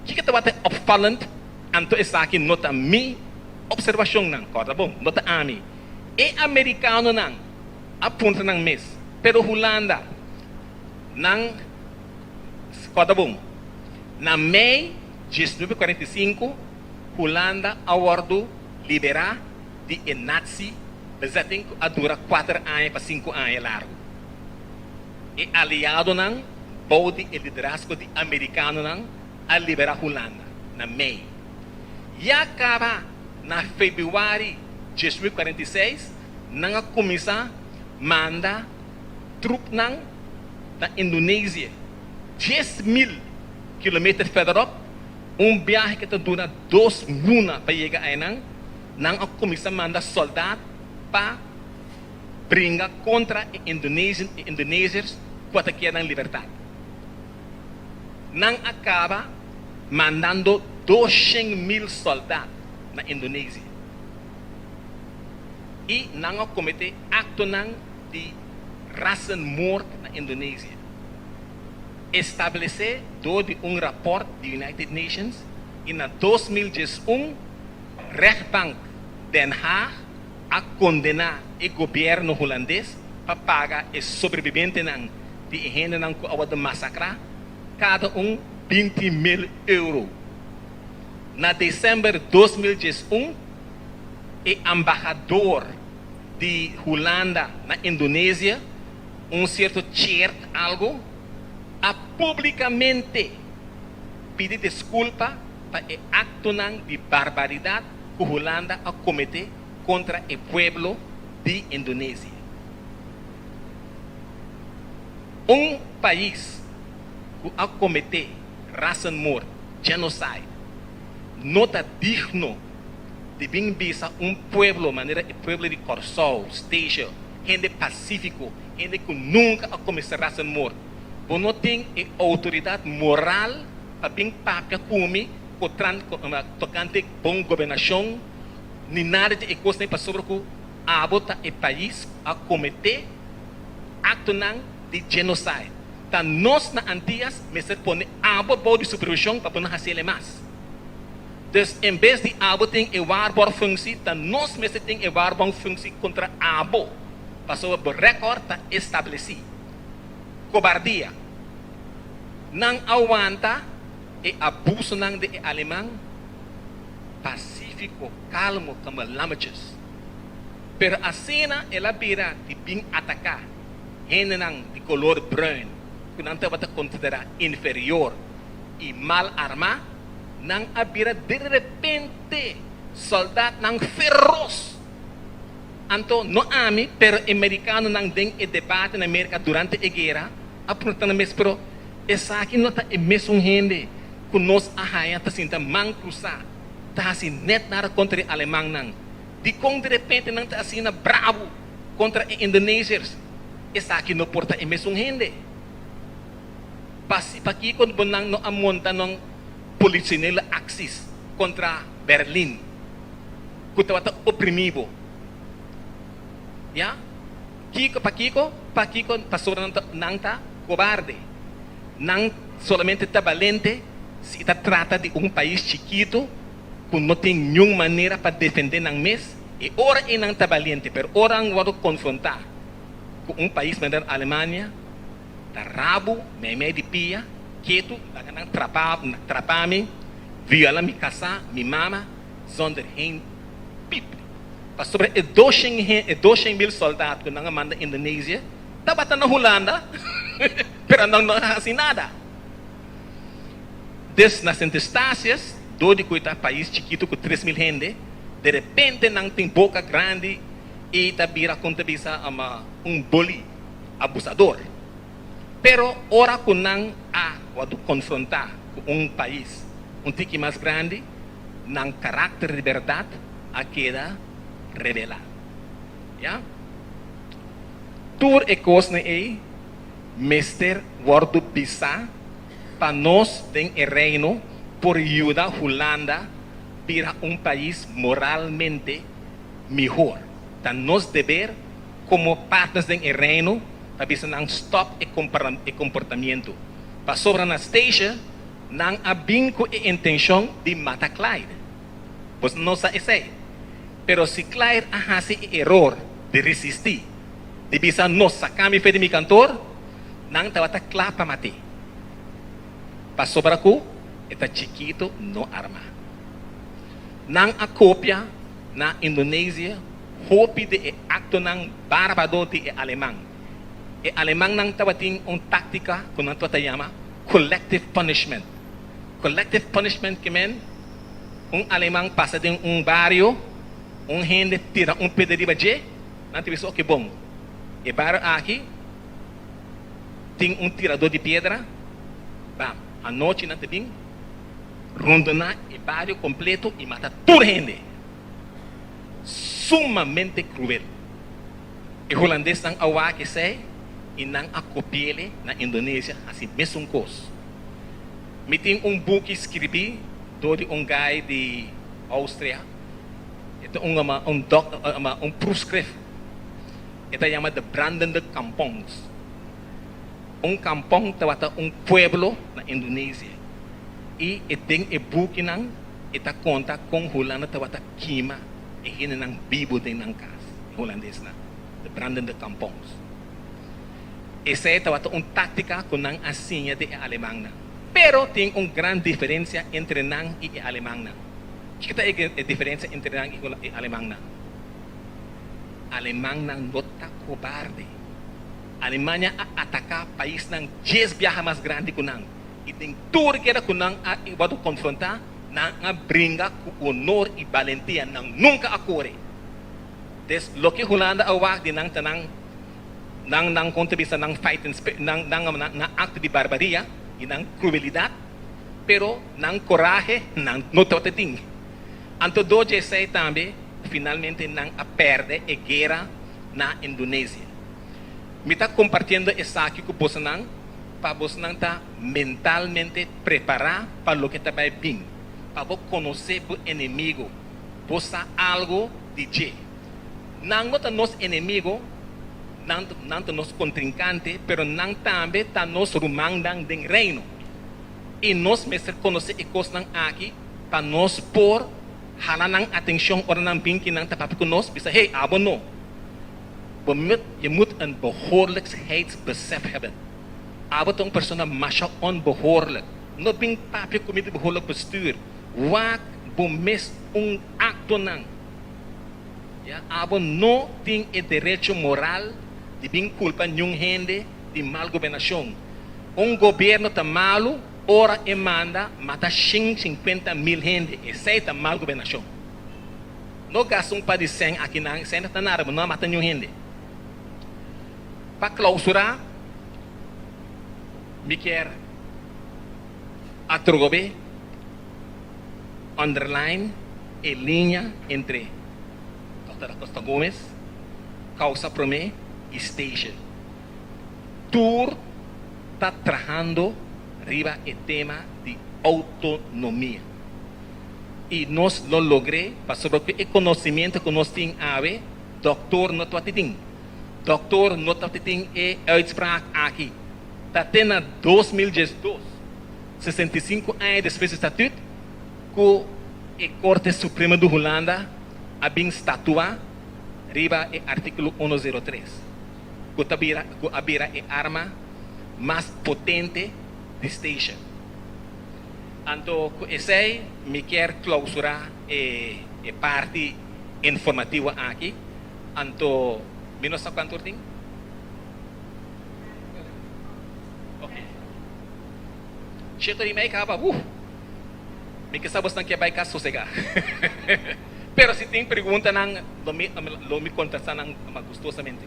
S2: Kiko tabata opvallend? Anto esaki no ta mi observacionnan, corda bon, no ta ami. E americanonan a puntra nan mes, pero Hulanda, nan, corda bon, na mei 1945 Hulanda a wordo libera di e Nazi bezetting cu a dura cuater aña pa cinco aña largo. E aliadonan bou di e liderazgo di americanonan a libera Hulanda na mei. Ya caba na februari 1946 nan a cuminsa manda trupnan na Indonesia, 10,000 kilometer verderop, un biahe cu ta dura dos luna pa yega aynan, nan a cuminsa manda soldat pa bringa contra e Indonesiërs cu a ta kier nan libertad. Nan a kaba mandando 200.000 sòldat na Indonesia i nan a kometé aktonan di rassenmoord na Indonesia, establesé dor di un rapòrt di United Nations i na 2011 Rechtbank Den Haag a kondená e gobièrnu hulandes pa paga e sobrebibentenan di e hendenan ku a wòrdu masakrá, kada un 20.000 euro. Na desèmber 2011, e ambahador di Hulanda na Indonesia, un sierto Tjeerd algu, a públikamente pidi deskulpa pa e aktonan di barbaridat ku Hulanda a kometé kontra e pueblo di Indonesia. Un pais ku a kometé rassenmoord, genocide, no ta digno di bin bisa un pueblo manera e pueblo di Kòrsou, Statia, hende pasífiko, hende ku nunka a kometé rassenmoord. Bo no tin e outoridat moral pa bin papia ku mi tokante bon gobernashon ni nada di e kosnan pasobra ku abo ta e pais ku a kometé aktonan di genocide. Ta nos na Antias mester pone abo bou di supervishon pa bo no hasi el mas. Dus en bes di abo tin e waarborgfunctie, ta nos mester tin e waarborgfunctie kontra abo, pasobra bo rekòrt ta establesí. Kobardia. Nan a wanta e abusonan di e aleman pasífiko, kalmo komo lammetjes. Pero asina el a bira di bin ataká hendenan di kolor bruin ku nan tabata konsiderá inferior i mal armá, nan a bira derepente sòldatnan feros. Anto, no ami, pero e merikanonan den e debate na Merka durante e guera a puntra nan mes, Pero esaki no ta e mesun hende? ku nos a haña ta sinta man krusá, ta hasi nèt nada kontra e alemannan? Dikon direpente nan ta asina brabu kontra e indonesiërs? Esaki no por ta e mesun hende. Pasi pakiko bo nan no a monta nan politionele acties kontra Berlin ku tabata oprimí bo? Ya? Kiko pakiko? Pakiko pasobra nan ta nan ta kobarde. Nan solamente ta balente si ta trata di un pais chikitu ku no tin niun manera pa defendé nan mes, e ora ei nan ta baliente, pero ora nan wòrdu konfrontá ku un pais manera Alemania, ta rabu meimei di pia, ketu, laga nan trapa trapa mi, viola mi kasá, mi mama, zonder geen piep. Pasobra e doshen e 200.000 sòldat ku nan a manda Indonesia tabata na Hulanda, pero nan no a hasi nada. Des na Sint Eustatius, dor di ku e ta pais chikitu ku 3000 hende, de repente nan tin boka grandi i ta bira kon ta bisa un bully, abusador. Pero ora ku nan a wòrdu konfrontá ku un pais un tiki mas grandi, nan karakter di bèrdat a keda revelá. Ya. Tur e kosnan ei mester wòrdu bisá pa nos den e Reino por yuda Hulanda bira un pais moralmente mihor. Ta nos deber komo partners den e Reino pa bisa nan stòp e e komportamiento. Pasobra na Statia nan a bin ku e intenshon di mata Clyde. Bos no sa esei. Pero si Clyde a hasi e eror di risistí, di bisa no saka mi fe di mi kantor, nan tabata kla pa mat'é. Pasobra ku e ta chikitu no armá. Nan a kopia na Indonesia hopi di e aktonan bárbaro di e aleman. E alemannan tabatin un táktika ku nan tabata yama collective punishment. Collective punishment ke men un aleman pasa den un bario, un hende tira un peda riba dje, nan ta bisa oke bon, e bario aki tin un tiradó di piedra, bam, anochi nan ta bin rondoná e bario kompleto i mata tur hende. Sumamente kruel. E hulandesnan a wak esei i nan a kopi'el na Indonesia hasi mesun kos. Mi tin un buki skirbí dor di un gai di Austria. E ta un un dok un proefschrift. E ta yama De Brandende Kampongs. Un kampong tabata un pueblo na Indonesia i e den e bukinan e ta konta kon Hulanda tabata kima e hendenan bibu den nan kas, e hulandesnan, De Brandende Kampongs. Esei tabata un táktika ku nan a siña di e alemannan. Pero tin un gran diferensia entre nan i e alemannan. Kiko ta e diferensia entre nan i e alemannan? Alemannan no ta kobarde. Alemania a ataká paisnan dies biaha mas grandi ku nan, i den tur guera ku nan a wòrdu konfrontá, nan a bringa ku honor i balentia, nan nunka a kore. Des loke Hulanda a wak di nan ta nan nan nan kon ta bisa nan fighting spirit, nan nan nan akto di barbaria i nan kruelidat, pero nan korahe nan no tabata tin. Anto dor dje esei tambe finalmente nan a pèrdè e guera na Indonesia. Mi ta kompartiendo esaki ku bosonan pa bosonan ta mentalmente prepará pa loke ta bai bin, pa bo konosé bo enemigo, bo sa algu di dje. Nan no ta nos enemigo, nan nan ta nos kontrinkante, pero nan tambe ta nos rumannan den Reino. I nos mester konosé e kosnan aki pa nos por hala nan atenshon ora nan bin ki nan ta papia ku nos, bisa, Hey, abo no. Bo moet, je moet een behoorlijkheidsbesef hebben. Abo ta un persona masha onbehoorlijk. No bin papia ku mi di behoorlijk bestuur. Wak bo mes un aktonan. Ya, abo no tin e derecho moral di bin kulpa niun hende di mal gobernashon. Un gobierno ta malu ora e manda mata 150.000 hende. Esei ta mal gobernashon. No gasta un par di sèn aki nan, sèn ta nada, bo no a mata niun hende. Pa klausurá, mi kier. Atrobe underline e liña entre Dòkter Acosta Gomez, Causa Prome y Station. Tur ta trahando riba e tema di autonomia. Y nos lo logr'é pasobra cu e conocimiento cu nos tin awe, Dòkter no tabata tin. Dòkter no tabata tin e uitspraak aki. Ta te na 2012, 65 aña despues di Statuut, ku e Korte Supremo di Hulanda a bin statua riba e artíkulo uno zero tres, ku ta bira ku a bira e arma mas potente di Station. Anto ku esei mi kier klausurá e e parti informativo aki. Anto mi no sa kuantu or tin? Oke. Shete di mei kaba, uh! Mi ke sa bosnan ke bai kas sosegá. Pero si tin preguntanan, lo mi lo mi kontestá nan gustosamente.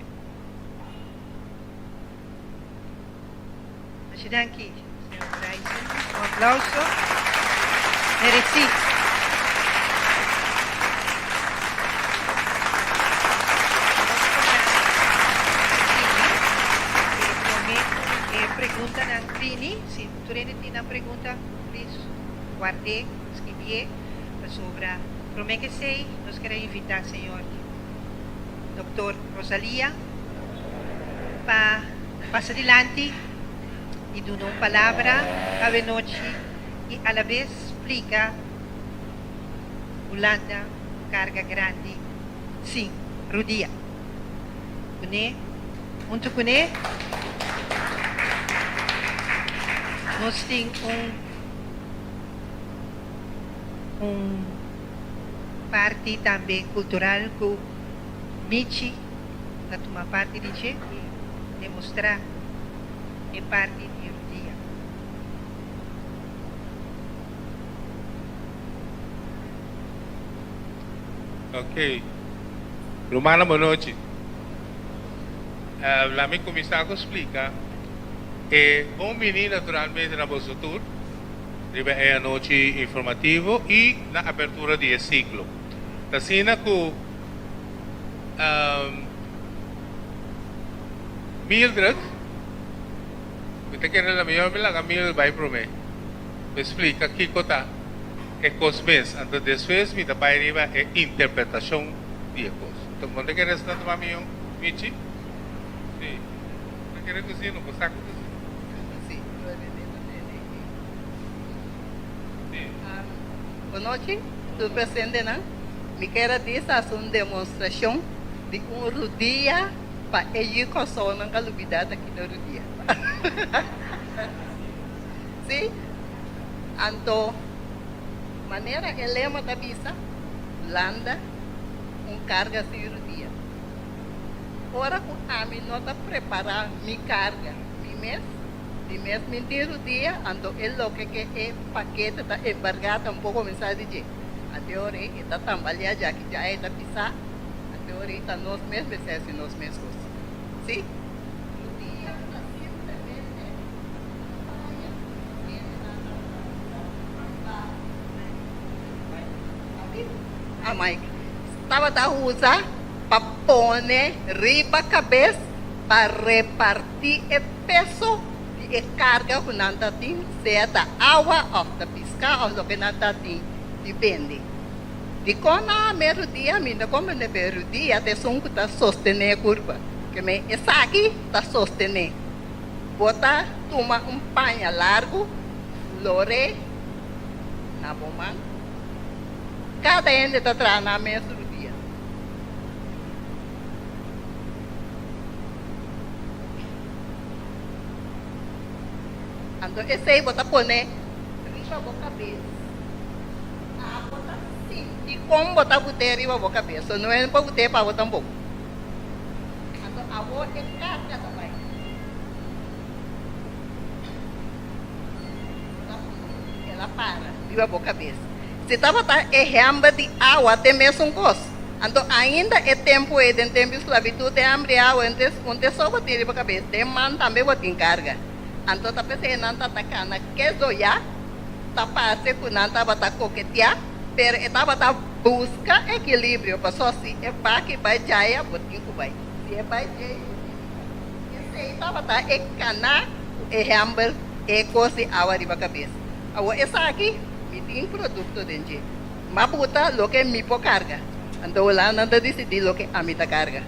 S1: Masha danki, señor Bryson. Un aplauso meresí. Nos ta sigui, pero promé ku e preguntanan bini, si tur hende tin nan pregunta, please ward'é, skibié, pasobra promé ku esei nos kere invitá señor Doctor Rosalia pa pasa dilanti i duna un palabra awenochi i alabes splika Hulanda un karga grandi sin rudia. Kuné, huntu kuné nos tin un un parti tambe kultural ku Michi ta tuma parti di dje i demostrá e parti di rudia.
S3: Ok. Rumannan bon nochi. La mi kuminsá ku splika e bon bini naturalmente na boso tur riba e anochi informativo i na apertura di e siklo. Ta asina ku Mildred, mi ta kere la mihor mi laga Mildred bai promé pa splika kiko ta e kos mes, anto despues mi ta bai riba e interpretashon di e kos. Anto bo no ta kere esnan tuma mihó, Michi? Si. Bo ta kere ku si? No bo sa ku si.
S4: Si. Bonochi tur presentenan. Mi kier a bisa hasi un demostrashon di un rudia pa e yu Kòrsounan ka lubidá ta kita rudia. Sí, anto manera e lema ta bisa, Landa un karga sin rudia. Ora ku ami no ta prepará mi karga mi mes, Di mes mintin rudia, anto e loke ke e pakete ta embargá tampoko kuminsá di dje. Ante ora ei e ta tambaleá djaki dja e ta pisá, ante ora ei ta nos mes mester hasi nos mes kos. Sí? Rudia ta simplemente un paña ku hendenan ta usa pa Ah, Mike tabata usa pa pone riba kabes pa repartí e peso di e karga ku nan ta tin, sea ta awa òf ta piská òf loke nan ta tin di bende. Dikon nan a mé rudia? Mi no komprendé, pero rudia ta esun ku ta sostené e kurpa. Ke men esaki ta sostené. Bo ta tuma un paña largu, lor'é na bo man. Kada hende ta traha nan mes rudia. Anto esei bo ta pone riba bo kabes. Abo ta sinti kon bo ta but'é riba bo kabes. So no e pa but'é pa bo tampoko. Anto abo e karga ta bai. Bo ta sinti el a para riba bo kabes. Si tabata e hèmber di awa t'e mesun kos. Anto ainda e tempu ei den tempu di sklabitut e hamber di awa entes un te so bo tin riba kabes, den man tambe bo tin karga. Anto ta p'esei nan ta ta kana kezo ya. Ta parse ku nan tabata koketiá, pero e tabata buska ekilibrio, pasobra si e baki bai djaya, bo tin ku bai, si e bai djei, bo tin ku bai. Esei tabata e kaná ku e hèmber e kos di awa riba kabes. Awor esaki, mi tin produkto den dje. M'a buta loke mi por karga, anto Hulanda ta disidí loke ami ta karga.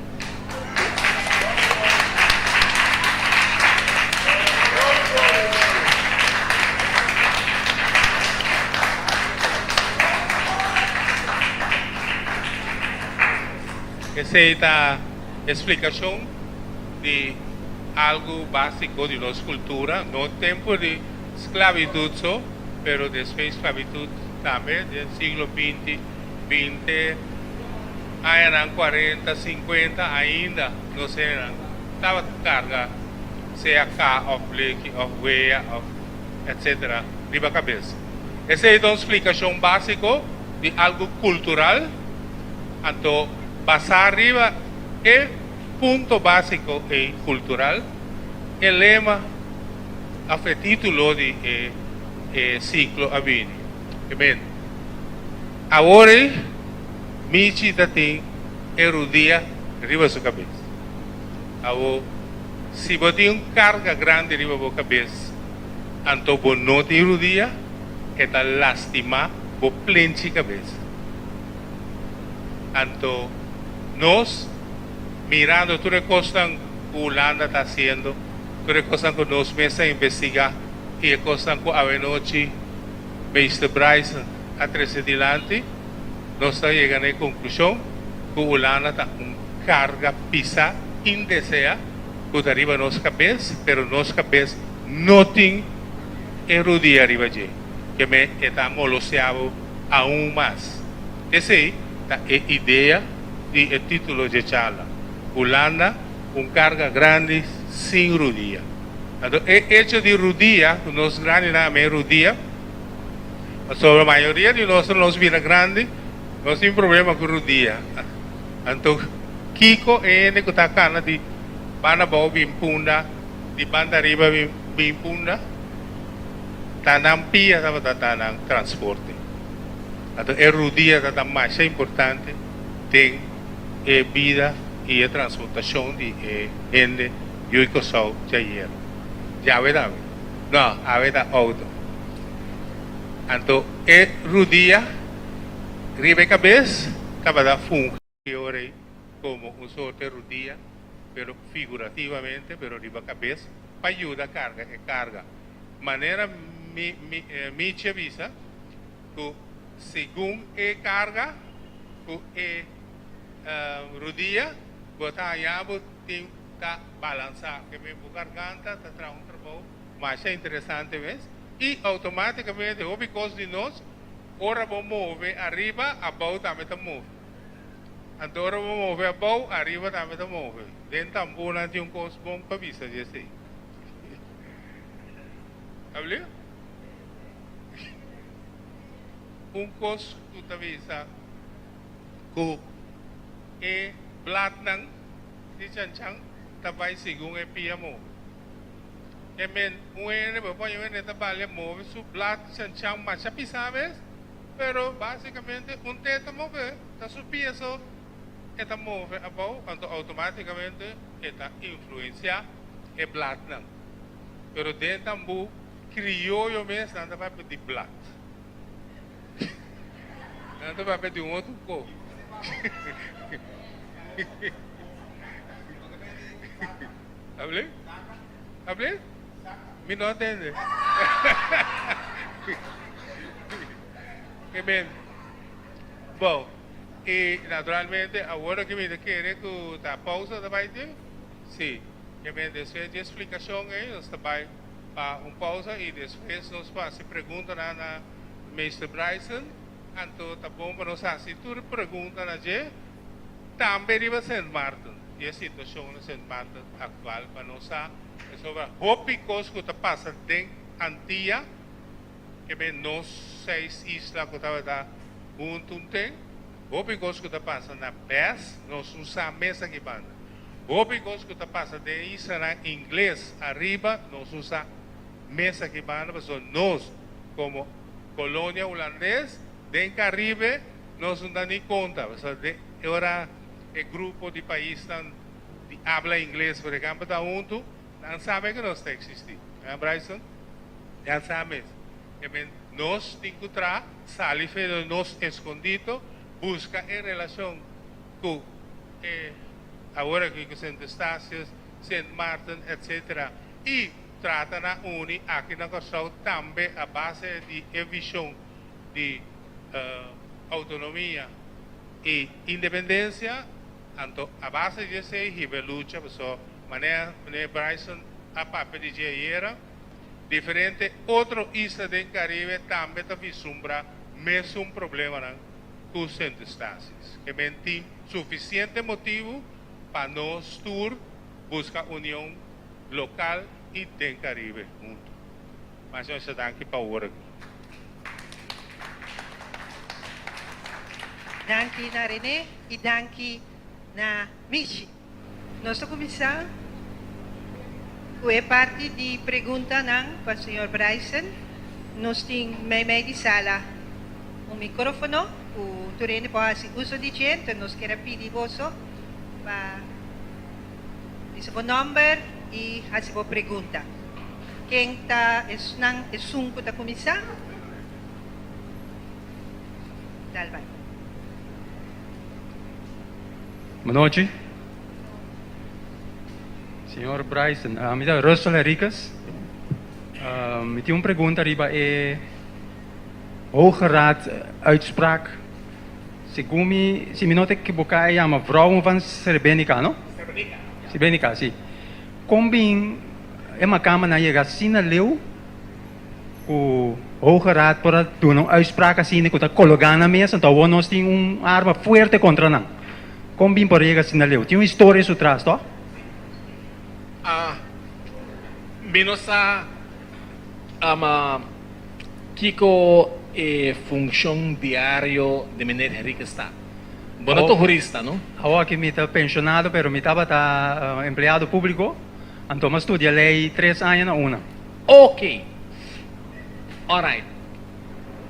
S3: Esei ta e splikashon di algu básiko di nos kultura, no tempu di sklabitut so, pero despues sklabitut tambe den siglo binti, binte. Añanan cuarenta, cincuenta ainda nos hendenan tabata carga sea ca of bleki of wea of etc. Riba cabes. Esey ta un splicacion basico di algo cultural, anto basa riba e punto basico ey cultural, e lema of e titulo di e e ciclo a bini. Amen. Awor ey. Michi ta tin e rudia riba su kabes. Awo, si bo tin un karga grandi riba bo kabes, anto bo no tin rudia, e ta lastimá bo plenchi kabes. Anto nos, mirando tur e kosnan ku Hulanda ta hasiendo, tur e kosnan ku nos mes a investigá i e kosnan ku awenochi Meester Bryson a trese dilanti, nos ta yega na e konklushon ku Hulanda ta un karga pisá indeseá ku ta riba nos kabes, pero nos kabes no tin e rudia riba dje, ke me e ta moloseá bo aun mas. Esei ta e idea di e título dje charla, Hulanda, un karga grandi sin rudia. Anto e echo di rudia, ku nos grandinan a mei rudia, Pasobra mayoria di nos nos bira grandi, nos tin problema ku rudia. Anto kiko e hende ku ta kana di banda abou bin punda, di banda ariba bin punda, ta nan pia tabata ta nan transporte. Anto e rudia tabata masha importante den e bida i e transportashon di e hende yu Kòrsou djayer. Djawe tambe. No, awe ta outo. Anto e rudia riba e kabes tabata fungi ora ei komo un sorte rudia, pero figurativamente, pero riba kabes pa yuda karga e karga. Manera mi Michi a bisa ku segun e karga ku e rudia bo ta haña bo tin ta balansá. Ke men bo garganta ta traha un trabou masha interesante mes i outomátikamente hopi kos di nos ora bo move ariba abou tambe ta move. Anto ora bo move abou ariba tambe ta move. Den tambúnan tin un kos bon pa bisa di esei. Abliu? Un kos ku ta bisa ku e blatnan Di chanchan ta bai segun e pia move. E men un hende bo pone un hende ta bale move su blat chanchan masha pisa mes, pero basicamente un te ta move, ta su pia so e ta move abou, anto automaticamente e ta influencia e blatnan. Pero den tambu crioyo mes nan ta papia di blat. Nan ta papia di un otro ko. Hable? Hable? Mi no atende. Amen. Bon, y naturalmente awor cu mi ta kere cu ta pausa ta bay tin? Si. Amen. Despues di e explicacion ey nos ta bay pa un pausa y despues nos por haci preguntanan na Meester Bryson. Anto ta bon pa nos haci tur pregunta na dje. Tambe riba Sint Maarten y e situacion na Sint Maarten actual pa nos sa pasobra hopi cos cu ta pasa den Antia ke men nos seis isla cu tabata hunto un ten hopi cos cu ta pasa na bes nos no sa mes aki banda hopi cos cu ta pasa den e islanan ingles ariba nos no sa mes aki banda pasobra nos como. Kolonia Hulandes den Karibe nos no ta ni konta, pasobra den e ora e grupo di paisnan di abla ingles por ehempel ta huntu, nan sabe ku nos ta eksistí. Hè Bryson? Nan sa mes. E men nos tin ku traha, sali fe di nos eskondito, buska e relashon ku e awor aki ku Sint Eustatius, Sint Maarten etc. I trata na uni aki na Kòrsou tambe a base di e vishon di outonomia i independensia. Anto a base di esei hiba e lucha pasobra manera meneer Bryson a papia di dje ayera, diferente otro isla den Karibe tambe ta visumbra mesun problemanan ku Sint Eustatius. Ke men tin sufisiente motibu pa nos tur buska union lokal i den Karibe huntu. Masha masha danki pa ora aki.
S1: Danki na Rene i danki na Michi. Nos ta kuminsá ku e parti di preguntanan pa señor Bryson. Nos tin meimei di sala un mikrófono ku tur hende por hasi uso di dje, enton nos kier a pidi boso pa bisa bo nòmber i hasi bo pregunta. Ken ta esnan esun ku ta kuminsá? Dal bai.
S5: Bonochi, Señor Bryson. Mi ta Russell Henriquez. Mi tin un pregunta riba e Hoge Raad uitspraak. Segun mi, si mi no ta ekiboká, e yama Vrouwen van Srebrenica, no?
S2: Srebrenica.
S5: Srebrenica, si. Kon bin e makamanan yega asina leu ku Hoge Raad por a duna un uitspraak asina ku ta kologá nan mes, anto awor nos tin un arma fuerte kontra nan? Kon bin por a yega asina leu? Tin un historia su tras, tò?
S2: Ah, mi no sa ama kiko e funshon diario di meneer Henriquez ta. Bo no ta hurista, no?
S5: Awor aki mi ta penshonado, pero mi tabata empleado públiko, anto mi a studia lei tres aña na una.
S2: Ok. Alright.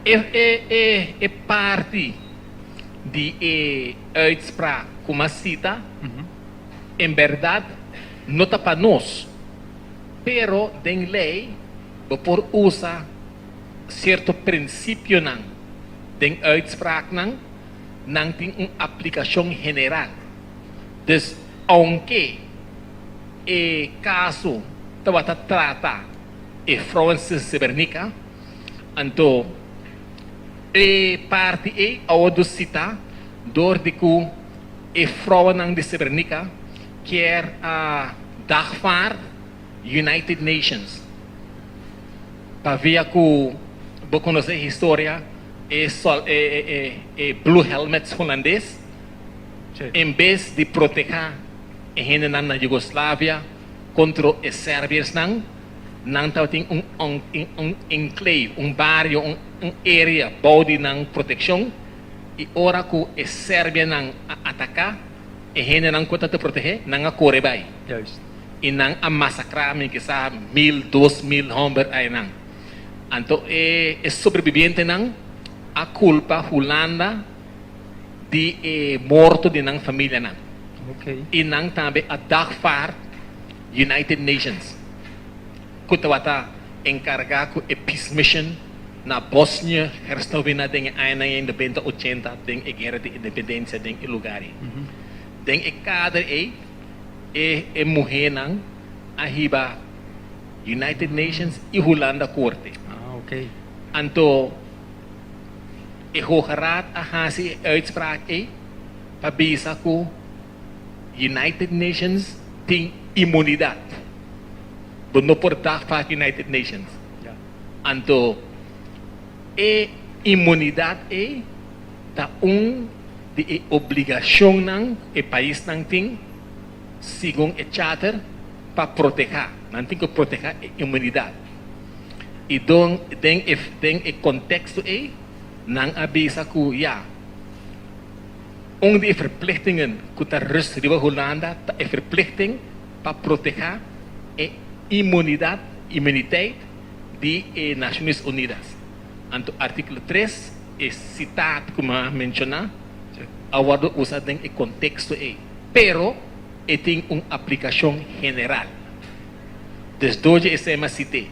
S2: E e e e parti di e uitspraak ku mi a sita, en bèrdat no ta pa nos, pero den lei bo por usa sierto prinsipionan den uitspraaknan. Nan tin un aplikashon general. Dus, ounke e kaso tabata trata e Vrouwense Sebernica, anto e parti ei a wordu sita dor di ku e vrouwennan di Sebernica kier a dagvaard United Nations. Pavia ku bo konosé historia e sol e e e blue helmets hulandes en bes di protehá e hendenan na Yugoslavia kontro e Serviersnan nan tabatin un un un enclave un bario un un area bou di nan protekshon i ora ku e Serbianan a ataká e hendenan ku ta protehé nan a kore bai i nan a masakrá mi kisa mil 2000 hòmber einan. Anto e e sobrebibientenan a kulpa Hulanda di e morto di nan familianan. I nan tambe a dagvaard United Nations ku tabata enkargá ku e peace mission na Bosnië Herzegovina den e añanan ei nobenta ochenta den e guera di independensia den e lugar ei. Den e kader ei e e muhénan a hiba United Nations i Hulanda korte. Anto e Hoge Raad a hasi e uitspraak ei pa bisa ku United Nations tin imunidat. Bo no por dagvaak United Nations. Anto e imunidat ei ta un di e obligashonnan e paisnan tin segun e charter pa protehá, nan tin ku protehá e imunidat. I don den e den e konteksto ei nan a bisa ku ya, un di e verplichtingen ku ta rust riba Hulanda ta e verplichting pa protehá e imunidat, immuniteit, di e Naciones Unidas. Anto artíkulo tres, e sitaat ku mi a menshoná, a wòrdu usa den e konteksto ei, pero e tin un aplikashon general. Dus dor di esei mi a sit'é.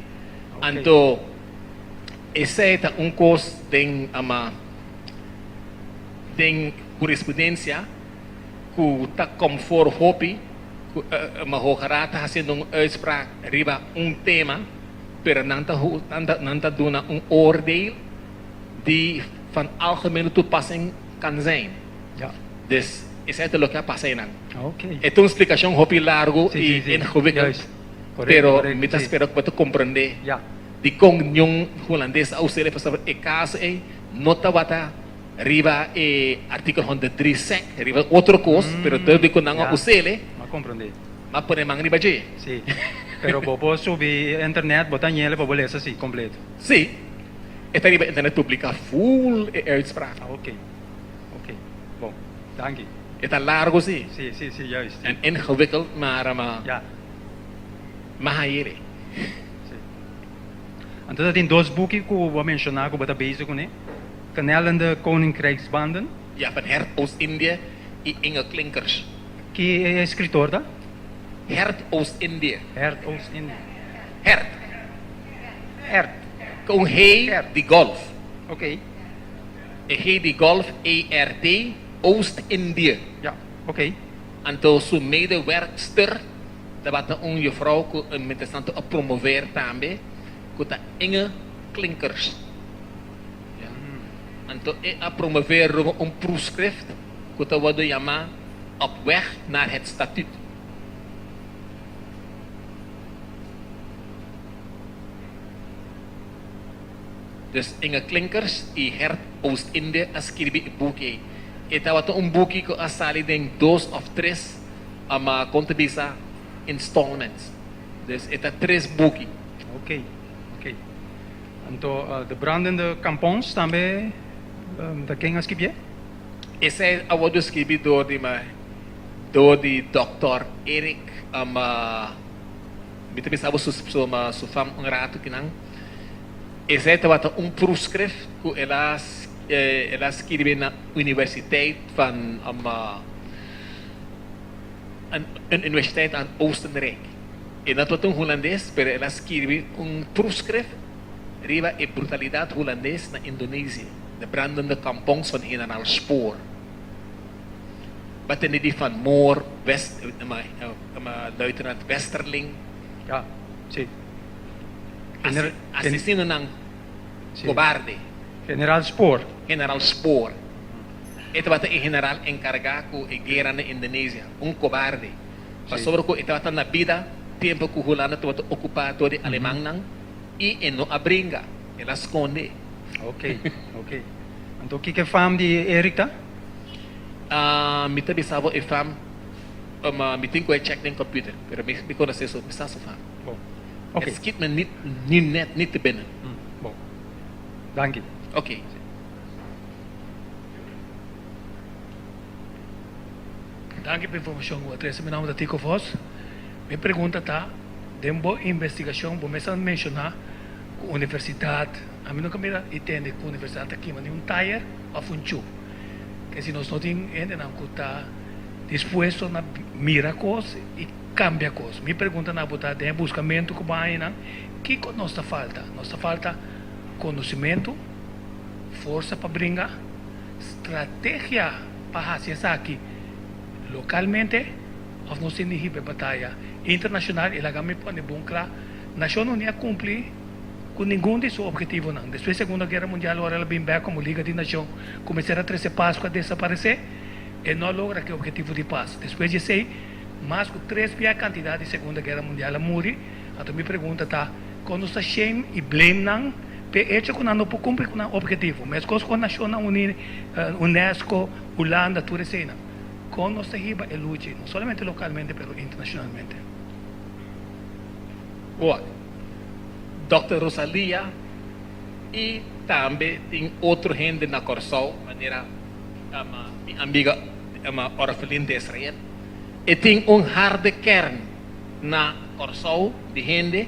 S2: Anto esei ta un kos den ama den hurisprudensia ku ta komfor hopi ku ama Hoge Raad ta hasiendo un uitspraak riba un tema, pero nan ta nan ta duna un oordeel di van algemene toepassing kan zijn. Dus esei ta loke a pasa einan. E ta un splikashon hopi largu i ingewikkeld, pero mi ta spera ku bo ta komprendé dikon niun hulandes a us'é pasobra e kaso ei no tabata riba e artíkulo 103 sec, riba otro kos, pero dor di ku nan a us'é, m'a pone man riba dje.
S5: Sí, pero bo por subi internet, bo ta ñele pa bo lesa si kompleto.
S2: Sí, e ta riba internet publiká ful e uitspraak.
S5: Ah, oké. Oké. Bon, danki.
S2: E ta largo sí.
S5: Sí, sí, sí, juist.
S2: En ingewikkeld, maar ma
S5: Ja.
S2: ma hañ'e.
S5: Sí. Anto ta tin dos buki ku bo a menshoná ku bo ta bezig kuné, Knellende Koninkrijksbanden.
S2: Ja, van Hert Oost-Indië i Inge Klinkers.
S5: Ki e eskritor ta?
S2: Hert Oost-Indië.
S5: Hert Oost-Indië.
S2: Hert.
S5: Hert.
S2: Ku un G di golf.
S5: Oké.
S2: E G di golf, ERT, Oost-Indië.
S5: Ja, oké.
S2: Anto su medewerkster tabata un juffrouw ku mientrastanto a promover tambe, ku ta Inge Klinkers. Ja. Anto e a promover riba un proefschrift ku ta wòrdu yamá Op weg naar het statuut. Dus Inge Klinkers i Gert Oostinde a skirbi e buki ei. E tabata un buki ku a sali den dos òf tres, ma kon ta bisa, installments. Dus e ta tres buki.
S5: Oké, oké. Anto De Brandende Kampons tambe ta ken a skibié?
S2: Esei a wòrdu skibi dor di dor di dòkter Erik mi ta bisa bo su su fam un ratu kinan. Esei tabata un proefschrift ku el a el a skirbi na universiteit van un universiteit aan Oostenrijk. E no tabata un hulandes pero el a skirbi un proefschrift riba e brutalidat hulandes na Indonesië, de brandende kampongs van Generaal Spoor. Bo a tende di Van Moor, West, Luitenant Westerling.
S5: Ja, si.
S2: Asesinonan kobarde.
S5: General Spoor.
S2: General Spoor. E tabata e general enkargá ku e guera na Indonesia. Un kobarde. Pasobra ku e tabata na bida tempu ku Hulanda tabata okupá dor di alemannan i e no a bringa, el a skonde.
S5: Ok, ok. Anto kiko e fam di Eric ta?
S2: Mi ta bisa bo e fam, mi tin ku e check den computer, pero mi konosé su, mi sa su fam.
S5: Bon. Ok.
S2: Het schiet me niet, nu net niet te binnen.
S5: Bon. Danki.
S2: Ok.
S6: Danki pa informashon ku bo a trese. Mi nòmber ta Tico Vos. Mi pregunta ta, den bo investigashon bo mes a menshoná ku universidat, ami nunka mira i tende ku universidat ta kima ni un tayer òf un chu. Ke si nos no tin hendenan ku ta dispuesto na mira kos i kambia kos. Mi pregunta na bo ta, den e buskamentu ku bo a haña nan, kiko nos ta falta? Nos ta falta konosimentu, forsa pa bringa, strategia pa hasi esaki lokalmente òf nos tin di hiba e bataya internashonal i laga mi pone bon kla, Nashonnan Uní a kumpli ku ningun di su ophetivonan. Despues Segunda Guera Mundial ora el a bin bèk komo Liga di Nashon ku mester a trese pas ku a desaparesé, e no a logra ku e ophetivo di pas. Despues di esei, mas ku tres bia kantidat di Segunda Guera Mundial a muri. Anto mi pregunta ta, kon nos ta shame i blame nan p'e echo ku nan no por kumpli ku nan ophetivo? Meskos ku Nashonnan Uní, Unesco, Hulanda, tur eseinan. Kon nos ta hiba e lucha ei, no solamente lokalmente pero internashonalmente?
S2: Wak, Dòkter Rosalia i tambe tin otro hende na Kòrsou manera mi amiga Orphelin Desrayet. E tin un harde kern na Kòrsou di hende,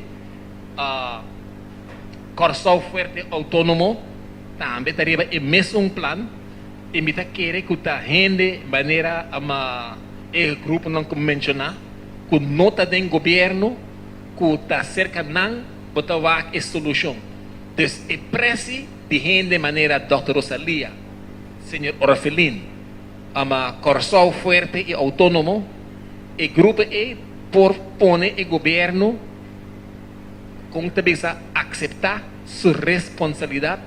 S2: Kòrsou Fuerte Outónomo. tambe ta riba e mesun plan i mi ta kere ku ta hende manera e gruponan ku mi menshoná ku no ta den gobièrnu ku ta serka nan bo ta wak e solushon. Dus e presi di hende manera dòkter Rosalia, señor Orfelin, ama Kòrsou fuerte i outónomo, e grupo ei por pone e gobièrnu kon ta bisa akseptá su responsabilidat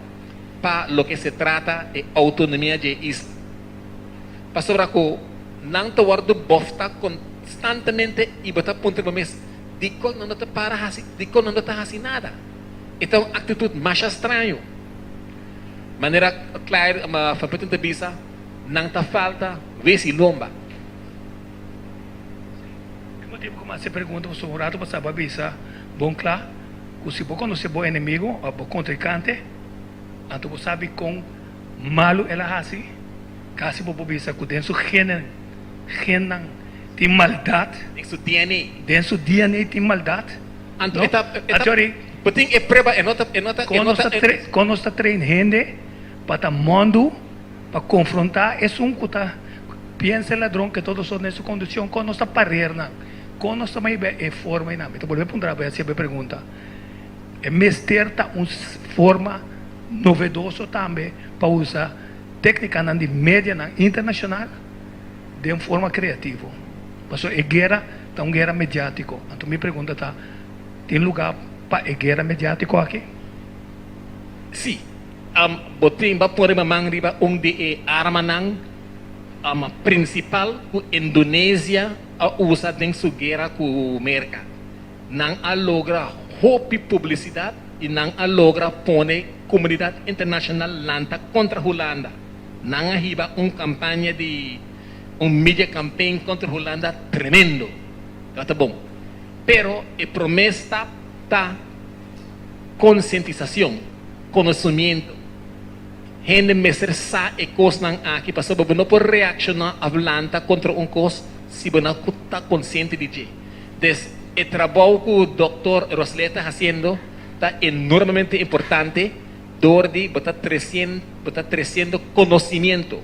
S2: pa loke se trata e outonomia dje isla. Pasobra ku nan ta wòrdu bòfta konstantemente i bo ta puntra bo mes, Dikon nan no ta para hasi, dikon nan no ta hasi nada? E ta un aktitut masha straño. Manera Claire van Putten ta bisa, nan ta falta wes i lomba.
S6: E motibu ku mi hasi e pregunta pasobra un ratu pasá bo a bisa bon kla ku si bo konosé bo enemigu òf bo kontrinkante, anto bo sabi kon malu el a hasi, kasi bo por bisa ku den su genen, gennan tin maldat.
S2: Den su DNA.
S6: Den su DNA tin maldat.
S2: Anto e ta, e ta, bo tin e prueba, e no ta, e no ta, e no ta.
S6: Kon nos ta train hende pa ta mondu, pa konfrontá esun ku ta piensa e ladron ke todo sort den su kondukshon, kon nos ta parer nan, kon nos ta maibe e forma einan. Mi ta bolbe puntra bo e hasié bo e pregunta. E mester ta un forma novedoso tambe pa usa téknikanan di medianan internashonal den forma kreativo. Pasobra e guera ta un guera mediátiko. Anto mi pregunta ta, tin lugá pa e guera mediátiko aki?
S2: Sí. Bo tin pa pone bo man riba un di e armanan prinsipal ku Indonesia a usa den su guera ku Merka. Nan a logra hopi publisidat i nan a logra pone komunidat internashonal lanta kontra Hulanda. Nan a hiba un kampaña di un media campaign kontra Hulanda tremendo. Tabata bon. Pero e promé stap ta konsientisashon, konosimiento. Hende mester sa e kosnan aki pasobra bo no por reakshoná òf lanta kontra un kos si bo no ta konsiente di dje. Des e trabou ku dòkter Roslé ta hasiendo ta enormemente importante dor di bo ta tresien bo ta tresiendo konosimiento.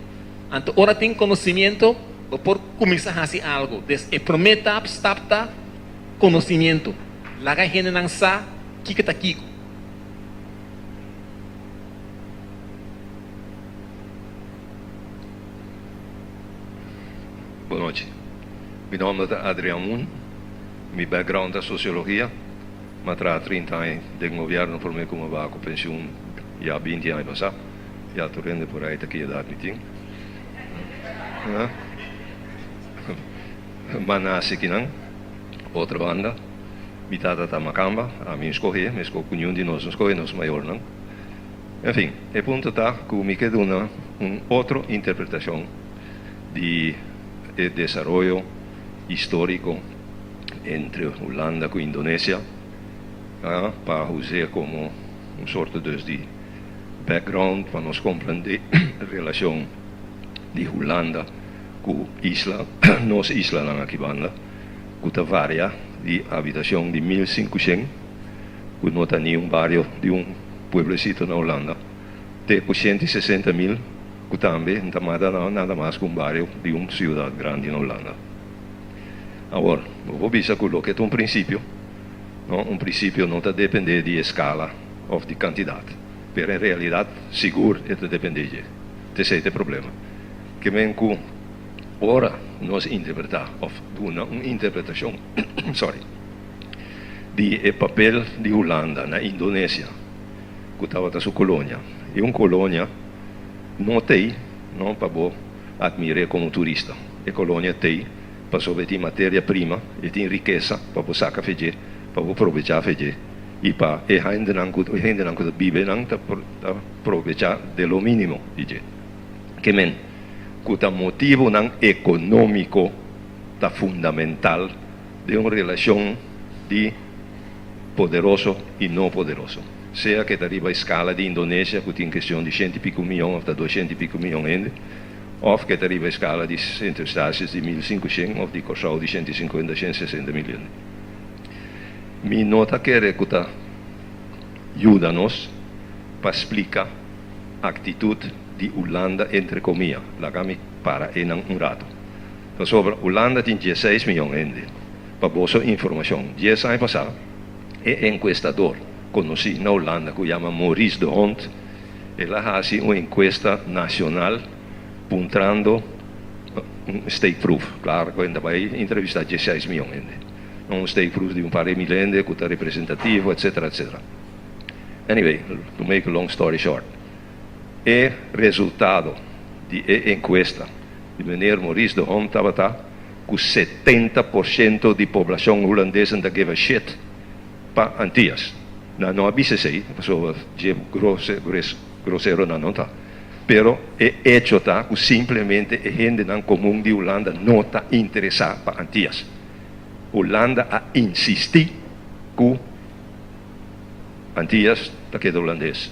S2: Anto ora tin konosimiento bo por kuminsá hasi algu. Des e promé tap stap ta konosimiento. Laga hendenan sa kiko ta kiko.
S7: Bon nochi. Mi nomber ta Adrian Moon. Mi background ta sociologia. Mi a traha 30 aña den gobierno prome cu mi a baha cu pensioen ya 20 aña pasa. Ya tur hende por ahí ta ki edad mi tin. Mi a nace kinan, otro banda. Mi tata ta Makamba, ami no scoge, mesco cu niun di nos no scoge nos mayornan. En fin, e punto ta cu mi ke duna un otro interpretacion di e desaroyo historico entre Hulanda cu Indonesia, pa us'e como un sorto dus di background pa nos comprende relacion di Hulanda cu isla, nos islanan aki banda, cu ta varia di habitacion di 1500, cu no ta ni un bario di un pueblecito na Hulanda, te cu 160 mil, cu tambe no ta mada nada mas cu un bario di un ciudad grandi na Hulanda. Awor, bo por bisa cu loke ta un principio, no, un principio no ta depende di escala of di cantidad, pero en realidad sigur e ta depende dje. T'esey ta e problema. Ke men cu ora nos interpreta of duna un interpretacion, sorry, di e papel di Hulanda na Indonesia, cu tabata su colonia, y un colonia no t'ey no pa bo admir'é como turista. E colonia t'ey pasobra e tin materia prima, e tin rikesa pa bo saca fe dje, pa bo probecha fe dje y pa e hendenan cu e hendenan cu ta biba nan ta ta probecha de lo minimo di dje. Ke men cu ta motibonan economico ta fundamental den un relacion di poderoso y no poderoso. Sea ke ta riba e scala di Indonesia cu tin kestion di shenti pico miyon of ta doshenti pico miyon hende, of ke ta riba e scala di Sint Eustatius di 1500 of di Kòrsou di 150, 160 mil hende. Mi no ta kere cu ta yuda nos pa splica. aktitut di Hulanda entre komia. Laga mi para einan un ratu. Pasobra Hulanda tin dieseis miyon hende. Pa boso informashon, dies aña pasá e enkuestador konosí na Hulanda ku yama Maurice de Hond, el a hasi un enkuesta nashonal puntrando un steekproef. Klaro ku e ta bai entrevistá dieseis miyon hende, no un steekproef di un par di mil hende ku ta representativo etcetera etcetera. Anyway, to make a long story short, e resultado di e enkuesta di meneer Maurice de Hond tabata ku 70% di poblashon hulandes no ta give a shit pa Antias. Nan no a bisa esei, pasobra dje grosero nan no ta. Pero e echo ta ku simplemente e hendenan komun di Hulanda no ta interesá pa Antias. Hulanda a insistí ku Antias ta keda hulandes.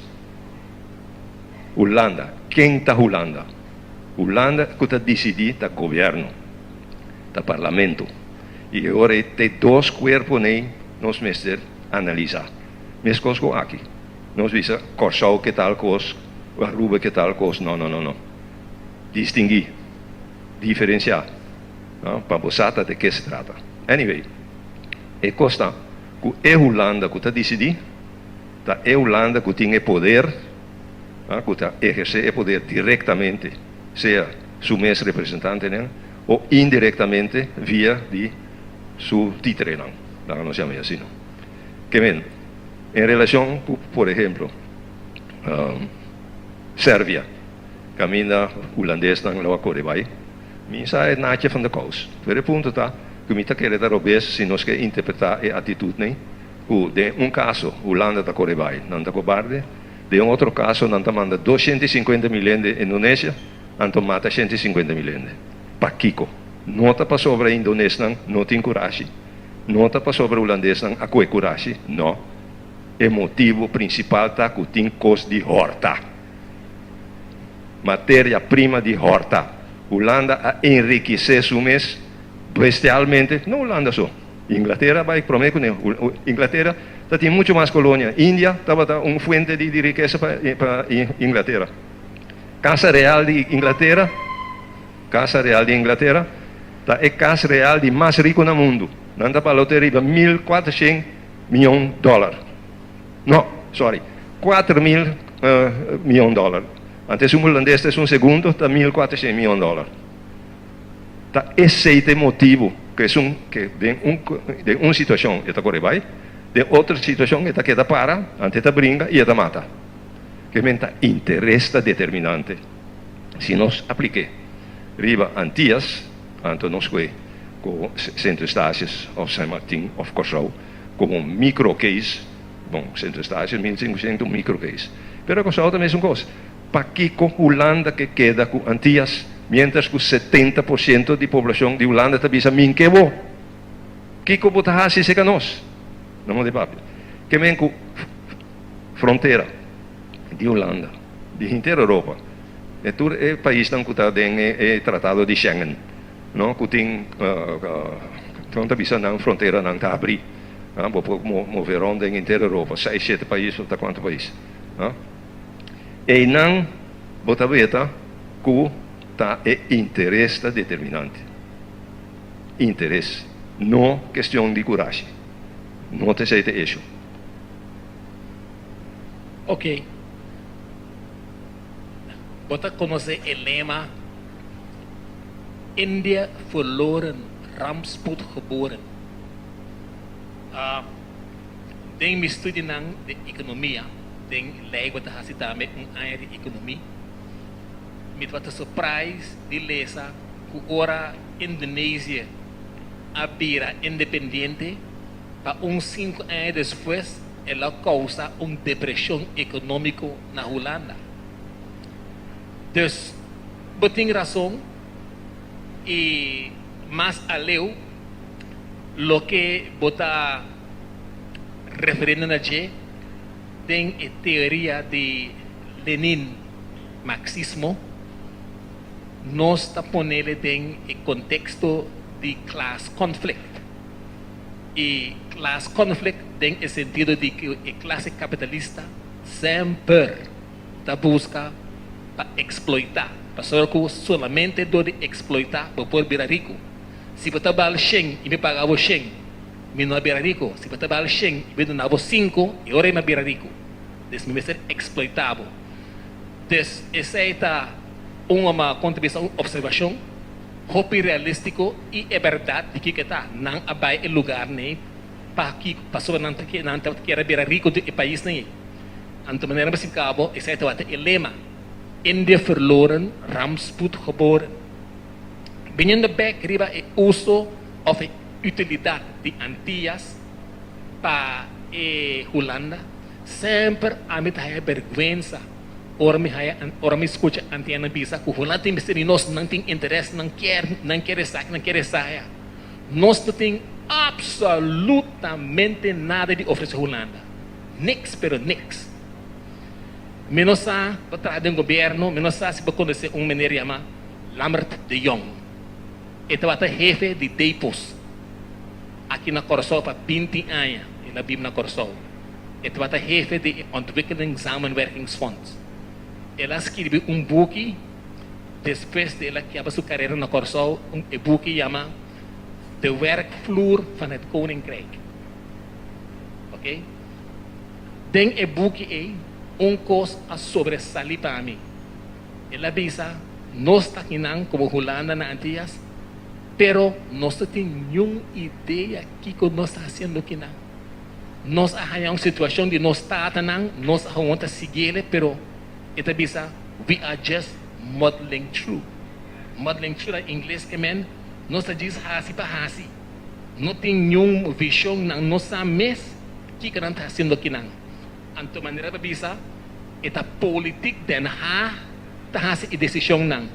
S7: Hulanda, ken ta Hulanda? Hulanda ku ta disidí ta gobièrnu, ta parlamento. I e ora ei te dos kuerponan nos mester analisá. Meskos ku aki. Nos bisa Kòrsou ke tal kos, Aruba ke tal kos. No, no, no, no. Distinguí, diferensiá, no, pa bo sa ta de ke se trata. Anyway, e kos ta ku e Hulanda ku ta disidí ta e Hulanda ku tin e poder, ku ta ehersé e poder direktamente, sea su mes representantenan o indirektamente via di su titerenan, laga nos yama e asina. Ke men, en relashon ku, por ehemplo, Servia, kaminda hulandesnan lo a kore bai, mi sa e naatje van de kous. Pero e punto ta ku mi ta kere ta robes si nos ke interpretá e atitutnan ku den un kaso Hulanda ta kore bai, nan ta kobarde, den otro kaso nan ta manda 250 mil hende Indonesia, anto mata 150 mil hende. Pakiko? No ta pasobra indonesnan no tin kurashi, no ta pasobra hulandesnan a kue kurashi, no. E motibu prinsipal ta ku tin kos di hòrta. Materia prima di hòrta. Hulanda a enrikisé su mes bestialmente, no Hulanda so, Inglatera a bai promé kuné. Inglatera ta tin muchu mas kolonia. India tabata un fuente di rikesa pa Inglatera. Casa Real di Inglatera, Casa Real di Inglatera ta e kas real di mas riku na mundu. Nan ta balote riba 1400 mion dòler. No, sorry, 4000 mion dòler. Antes un hulandes ta esun segundo ta 1400 mion dòler. Ta esei ta e motibu ku esun ke den un den un situashon e ta kore bai, den otro situashon e ta keda para, antes e ta bringa i e ta mata. Ke men ta interes ta determinante. Si nos aplik'é riba Antias, anto nos kue ku Sint Eustatius òf San Martin òf Kòrsou komo micro case, bon, Sint Eustatius 1500 un micro case, pero Kòrsou ta mesun kos. Pakiko Hulanda ke keda ku Antias mientras ku 70% di poblashon di Hulanda ta bisa min ke bo? Kiko bo ta hasi seka nos? No manda e papia. Ke men ku frontera di Hulanda, di henter Europa, e tur e paisnan ku ta den e tratado di Schengen, no, ku tin, kon ta bisa nan fronteranan ta abrí, bo por move rond den henter Europa, seis, shete pais of ta kuantu pais, no. Einan bo ta weta ku ta e interes ta determinante. Interes, no kestion di kurashi. No ta esei ta e esho.
S2: Ok. Bo ta konosé e lema India verloren, rampspoed geboren? Den mi studionan di ekonomia, den lei bo ta hasi tambe un aña di ekonomi, mi tabata surprise di lesa ku ora Indonesia a bira independiente, pa un sinku aña despues el a kousa un depreshon ekonómiko na Hulanda. Dus, bo tin rason i mas aleu loke bo ta referiendo na dje den e teoria di Lenin, marxismo, nos ta ponele den e konteksto di class conflict. E class conflict den e sentido di ku e klase kapitalista semper. ta buska pa eksploitá, pasobra ku solamente dor di eksploitá bo por bira riku. Si bo ta bal shen i mi paga bo shen, mi no a bira riku. Si bo ta bal shen i mi duna bo sinku, e ora ei mi a bira riku. Dus mi mester eksploitá bo. Dus esei ta un ama kon ta bisa un opservashon hopi realístiko i e bèrdat di kiko e ta. Nan a bai e lugar nei pa kiko? Pasobra nan ta nan tabata kier a bira riku di e paisnan ei. Anto manera mi spliká bo, esei tabata e lema, Indië verloren, rampspoed geboren. Biniendo bek riba e uso òf e utilidat di Antias pa e Hulanda, semper ami ta haya bèrgwensa ora mi haya ora mi skucha antianan bisa ku Hulanda tin mester di nos, nan tin interes, nan kier, nan kier esaki, nan kier esaya. Nos no tin absolutamente nada di ofrece Hulanda. Niks pero niks. Mi no sa pa traha den gobierno, mi no sa si bo conoce un meneer yama Lambert de Jong. E tabata hefe di Depo's aki na Corsou pa binti aña. El a biba na Corsou. E tabata hefe di e Ontwikkelingssamenwerkingsfonds. El a skirbi un buki. Despues di el a kaba su karera na Kòrsou, e buki yama De werkvloer van het Koninkrijk. Oké. Den e buki ei, un kos a sobresalí pa mi. El a bisa, Nos ta kinan komo Hulanda na Antias, pero nos no tin niun idea kiko nos ta hasiendo kinan. Nos a haña un situashon di nos tatanan, nos a gewoon ta siguiele, pero E ta bisa, We are just muddling through. Muddling through na ingles ke men nos ta djis hasi pa hasi. No tin niun vision, nan no sa mes kiko nan ta hasiendo akinan. Anto manera pa bisa e ta politiek Den Haag ta hasi e decisionnan.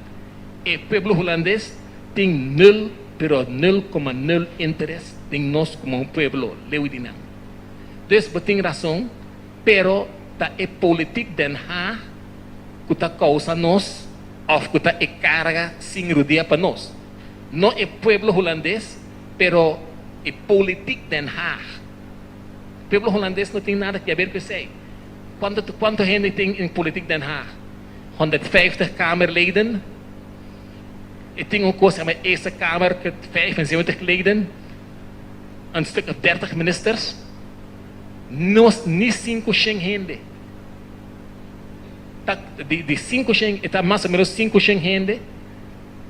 S2: E pueblo Hulandes tin nul pero nul koma nul interes den nos komo un pueblo leu di nan. Dus bo tin rason. Pero ta e politiek Den Haag ku ta kousa nos òf ku ta e karga sin rudia pa nos. No e pueblo hulandes, pero e politiek Den Haag. Pueblo hulandes no tin nada ke haber ku esei. Kuantu kuantu hende tin in politiek Den Haag? 150 kamerleden? E tin un kos yama Eerste Kamer ku 75 leden, un stuk of 30 ministers. Nos ni sinku shen hende ta di di sinku shen e ta mas o menos sinku shen hende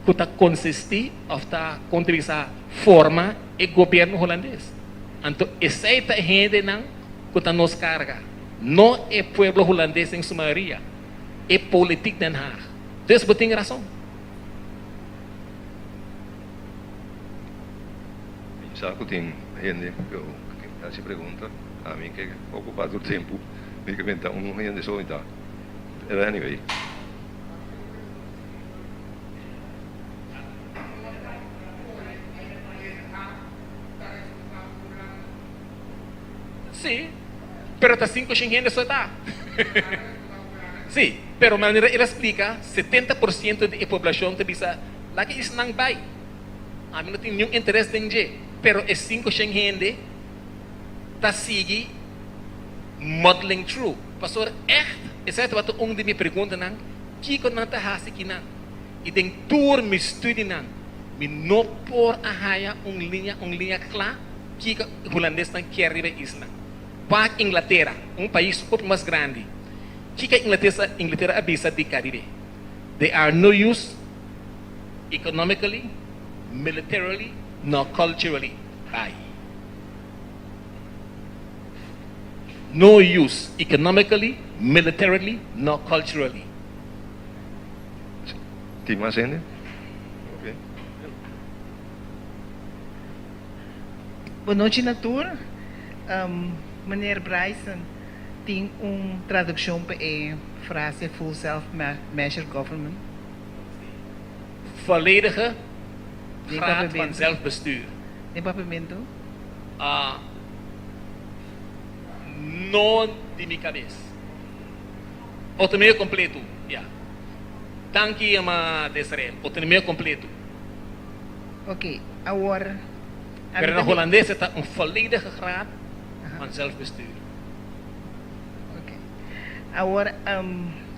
S2: ku ta konsistí òf ta kontribisá forma e gobièrnu hulandes. Anto esei ta e hendenan ku ta nos karga, no e pueblo hulandes den su mayoria, e politiek Den Haag. Dus bo tin rason.
S7: Mi sa ku tin hende ku hasi pregunta, ami ke okupá tur tempu, mi ke benta un hende so mi ta. Pero anyway.
S2: Sí, pero ta sinku shen hende so ta. Sí, pero manera el a splika, 70% di e poblashon ta bisa laga esnan bai. Ami no tin niun interes den dje, pero e sinku shen hende ta sigui muddling through. Pasobra ègt, esei tabata un di mi preguntanan, kiko nan ta hasi kinan? I den tur mi studinan, mi no por a haya un liña, un liña kla kiko e hulandesnan kier riba e isla. Wak Inglatera, un pais hopi mas grandi, kiko Inglatera a bisa di Karibe? They are no use. Economically, militarily nor culturally. Bye. No use economically, militarily nor culturally.
S7: Tin mas hende? Ok.
S1: Bon nochi na tur. Meneer Bryson tin un traduccion pa e frase full self measured government?
S2: Volledige graad van zelfbestuur.
S1: Den papiamentu?
S2: No di mi cabes. Autonomia completo, ya. Danki ama Desiree. Autonomia completo.
S1: Ok, awor.
S2: Pero na Holandes e ta un volledige graad van zelfbestuur.
S1: Ok. Awor.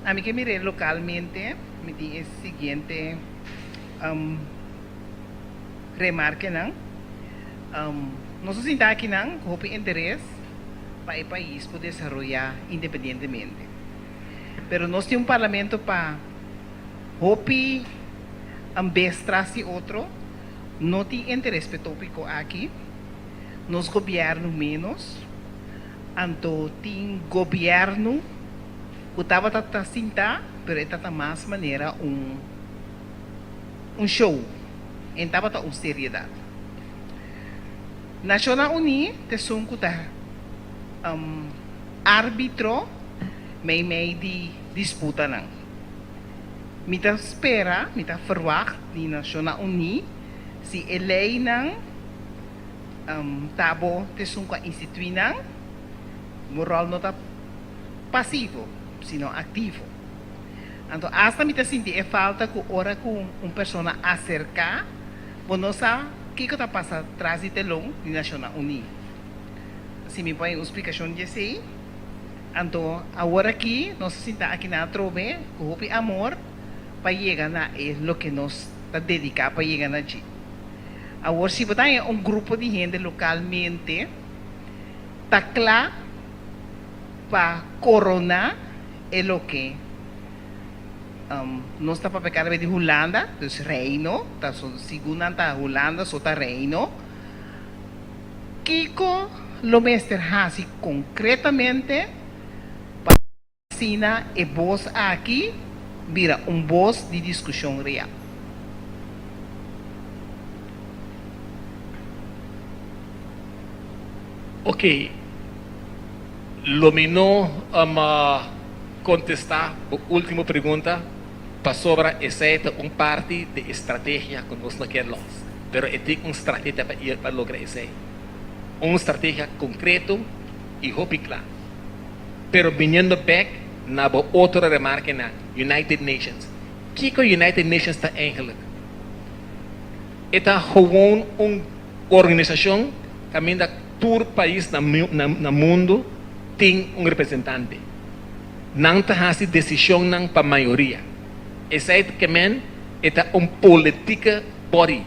S8: Ami ke mir'é lokalmente, mi tin e siguiente remarkenan. Nos a sinta akinan ku hopi interes pa e pais por desaroyá independientemente. Pero nos tin un parlamento pa hopi bes tras di otro no tin interes p'e tópiko aki, nos gobièrnu ménos. Anto tin gobièrnu ku tabata ta sintá, pero e tata mas manera un un show, en tabata un seriedat. Nashonnan Uní ta esun ku ta árbitro meimei di disputanan. Mi ta spera, mi ta ferwagt di Nashonnan Uní si e leinan ta bo ta esun ku a instituí nan, bo ròl no ta pasivo, sino aktivo. Anto asta mi ta sinti e falta ku ora ku un persona aserká, bo no sa kiko ta pasa tras di telon di Nashonnan Uní. Si mi por haña un splikashon di esei. Anto awor aki nos a sinta aki na atrobe ku hopi amor pa yega na e loke nos ta dediká pa yega na dje. Awor si bo ta haña un grupo di hende lokalmente ta kla pa koroná e loke nos ta papia kada bes di Hulanda, dus Reino, ta segun nan ta Hulanda so ta Reino. Kiko lo mester hasi konkretamente pa asina e bos aki bira un bos di diskushon real?
S2: Ok, lo mi no kontestá bo último pregunta pasobra esei ta un parti di e strategia ku nos no kier lòs. Pero e tin un strategia pa ir pa logra esei. Un strategia concreto y hopi cla. Pero biniendo bek na bo otro remarkenan, United Nations. Kico United Nations ta eigenlijk? E ta gewoon un organisacion caminda tur pais na na mundo tin un representante. Nan ta haci decisionnan pa mayoria. Esei ta kemen E ta un politieke body.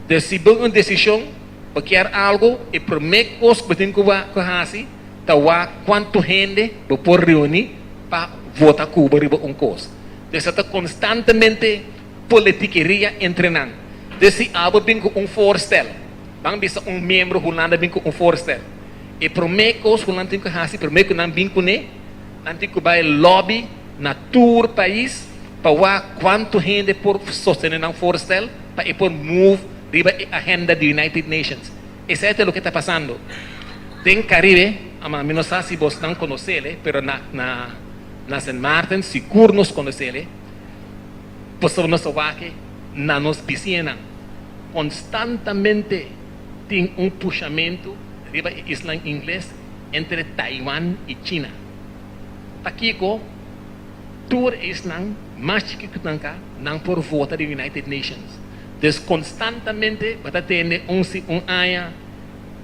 S2: Dus si bo un desishon, bo kier algo, e prome kos ku bo tin ku ku hasi ta wak kuantu hende bo por reuni pa vota ku bo riba un kos. Dus ta konstantemente politikeria entre nan. Dus si abo bin ku un voorstel, ban bisa un miembro Hulanda bin ku un voorstel, e prome kos ku nan tin ku hasi prome ku nan bin kuné, nan tin ku bai lobby na tur pais pa wak kuantu hende por sostené nan voorstel pa e por move riba e agenda di United Nations. Esei ta loke ta pasando den Caribe, ama mi no sa si bosnan konosele, pero na na na Sint Maarten sigur nos konosele, pasobra nos ta wak na nos bisiñanan konstantamente tin un pushamentu riba e islan ingles entre Taiwan i China. Pakiko? Tur esnan mas chikito nan ka nan por vota den United Nations. Dus constantamente bo ta tende un si un aña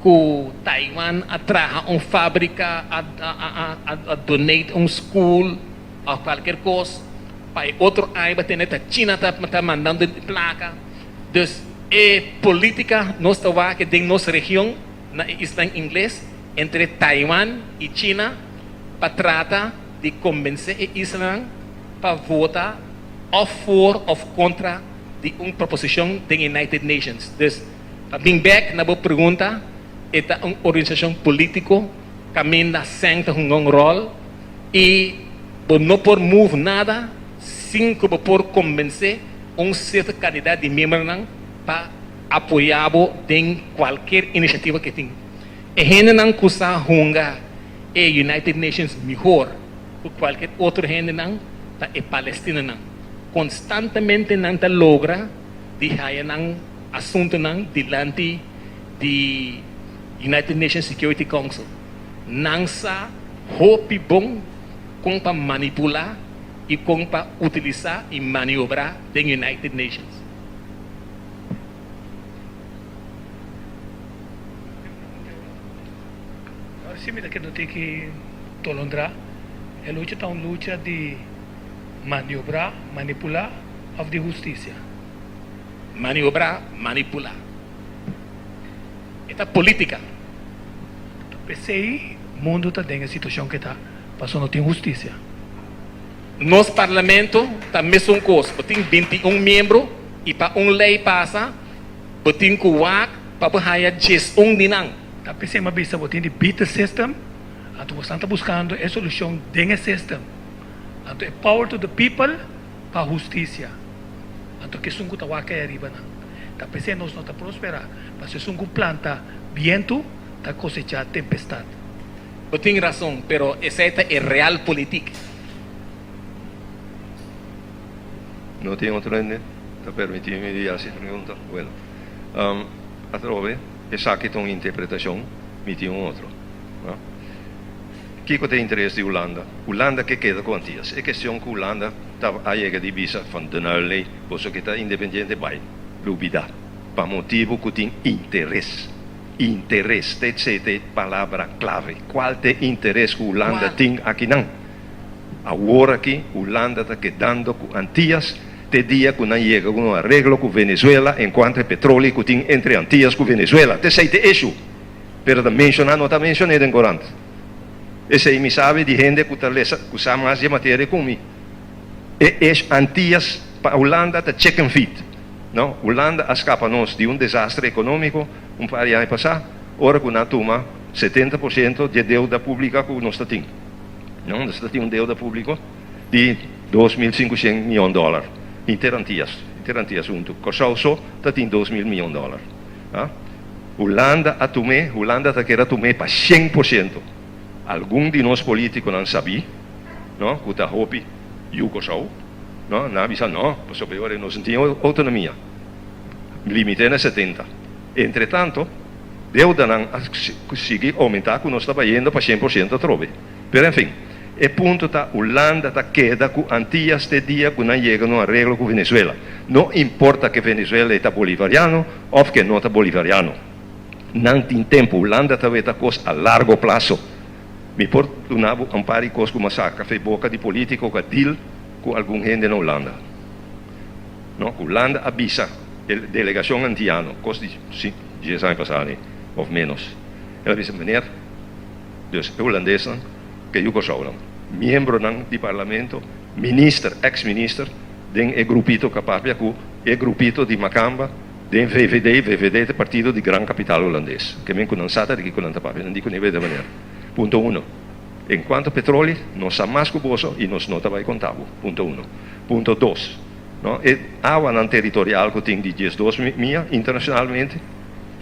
S2: cu Taiwan a traha un fabrica, a a donate un school of cualkier cos, pa e otro aña bo tende ta China ta ta mandando placa. Dus e politica nos ta wak den nos region na e islan Ingles entre Taiwan y China pa trata di kombensé e islanan pa vota òf for òf kontra di un proposishon den United Nations. Dus, pa bin bèk na bo pregunta, e ta un organisashon polítiko kaminda sèn ta hunga un ròl i bo no por move nada sin ku bo por kombensé un sierto kantidat di miembronan pa apoyá bo den kualkier inisiativa ku e tin. E hendenan ku sa hunga e United Nations mihor ku kualker otro hendenan ta e palestinonan. Konstantemente nan ta logra di haya nan asuntunan dilanti di United Nations Security Council. Nan sa hopi bon kon pa manipulá i kon pa utilisá i maniobrá den United Nations.
S6: Ahora si mi ta keda tin ki tolondra. E lucha ta un lucha di. Maniobrá, manipulá òf di hustisia?
S2: Maniobrá, manipulá. E ta polítika.
S6: Ta p'esei mundu ta den e situashon ku e ta, pasobra no tin hustisia.
S2: Nos parlamento ta mesun kos, bo tin 21 miembro i pa un lei pasa bo tin ku wak pa bo haya 11 di nan.
S6: Ta p'esei mi a bisa bo tin di beat the system, anto bo esnan ta buskando e solushon den e system. Anto e power to the people pa hustisia. Anto kesun ku ta wak kai ariba nan. Ta p'esei nos no ta prosperá, pasobra esun ku planta bientu ta kosechá tempestat.
S2: Bo tin rason, pero esei ta e realpolitik.
S7: No tin otro hende ta permití mi di hasi pregunta? Bueno, atrobe esaki ta un interpretashon, mi tin un otro. Kiko ta e interes di Hulanda? Hulanda ke keda ku Antias. E kestion ku Hulanda ta a yega di bisa van de nuil ley, boso ke ta independiente bai lubida pa motibu ku tin interes. Interes, ta esei ta e palabra klave. Kual ta e interes ku Hulanda tin akinan? Awor aki Hulanda ta kedando ku Antias te dia ku nan yega ku un areglo ku Venezuela enkuanto e petroli ku tin entre Antias ku Venezuela. Ta esei ta e ishu. Pero ta menshoná no ta menshoné den korant. Esei mi sabi di hende ku ta lesa ku sa mas di e materia ku mi. E ishu Antias pa Hulanda ta chicken feed. No, Hulanda a skapa nos di un desastre ekonómiko un par di aña pasá ora ku nan a tuma 70% di e deuda públika ku nos ta tin. No, nos ta tin un deuda públiko di 2500 mion dòler. Henter Antias, henter Antias huntu. Kòrsou so ta tin 2000 mion dòler. A. Hulanda a tum'é, Hulanda ta kere a tum'é pa 100%. Algun di nos polítikonan sabí, no, ku ta hopi yu Kòrsou, no, nan a bisa no, pasobra e ora nos no tin outonomia. Limit'é na 70. Entretanto, deudanan a sigui oumentá ku nos ta bayendo pa 100% atrobe. Pero enfin, e punto ta Hulanda ta keda ku Antias te dia ku nan yega na un areglo ku Venezuela. No importa ke Venezuela e ta bolivariano òf ke no ta bolivariano. Nan tin tempu. Hulanda ta weta kos a largo plaso. Mi por duna bo un par di kos ku mi a saka fe boka di polítiko ku a deal ku algun hende na Hulanda. No, Hulanda a bisa e delegashon antiano, kos di 10 aña pasá òf ménos. El a bisa, Meneer, dus e hulandesnan ke yu Kòrsounan, miembronan di parlamento, minister, eks minister den e grupito ku a papia ku e grupito di makamba den VVD, VVD ta e partido di gran kapital hulandes, ke men ku nan sa ta di kiko nan ta papia, nan di ku ne meneer, punto uno, en kuanto petroli nos sa mas ku boso i nos no ta bai konta bo, punto uno. Punto dos, no, e awanan teritorial ku tin di 12 mia internashonalmente,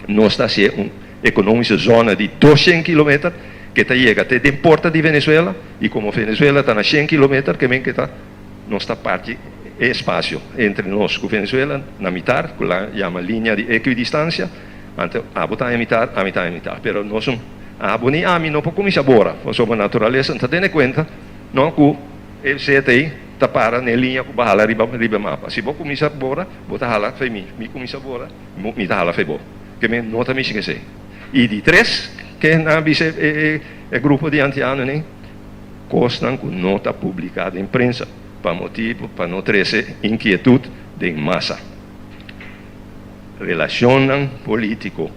S7: nos ta hasié un economische zona di 200 kilometer ke ta yega te den porta di Venezuela i komo Venezuela ta na 100 kilometer ke men ke ta nos ta parti e espasio entre nos ku Venezuela na mitar ku la yama linea di equidistancia anto abo ta haña mitar ami ta haña mitar pero nos un abo ni ami no por kuminsá bora pasobra naturalesa no ta tene kuenta no ku e zeta ei ta para na e linea ku bo a hala riba riba e mapa si bo kuminsá bora bo ta hala fe mi mi kuminsá bora mi ta hala fe bo. Ke men no ta mishi esei. I di tres, ke nan a bisa e grupo di antianonan, kosnan ku no ta publiká den prensa pa motibu pa no trese inkietut den masa. Relashonnan polítiko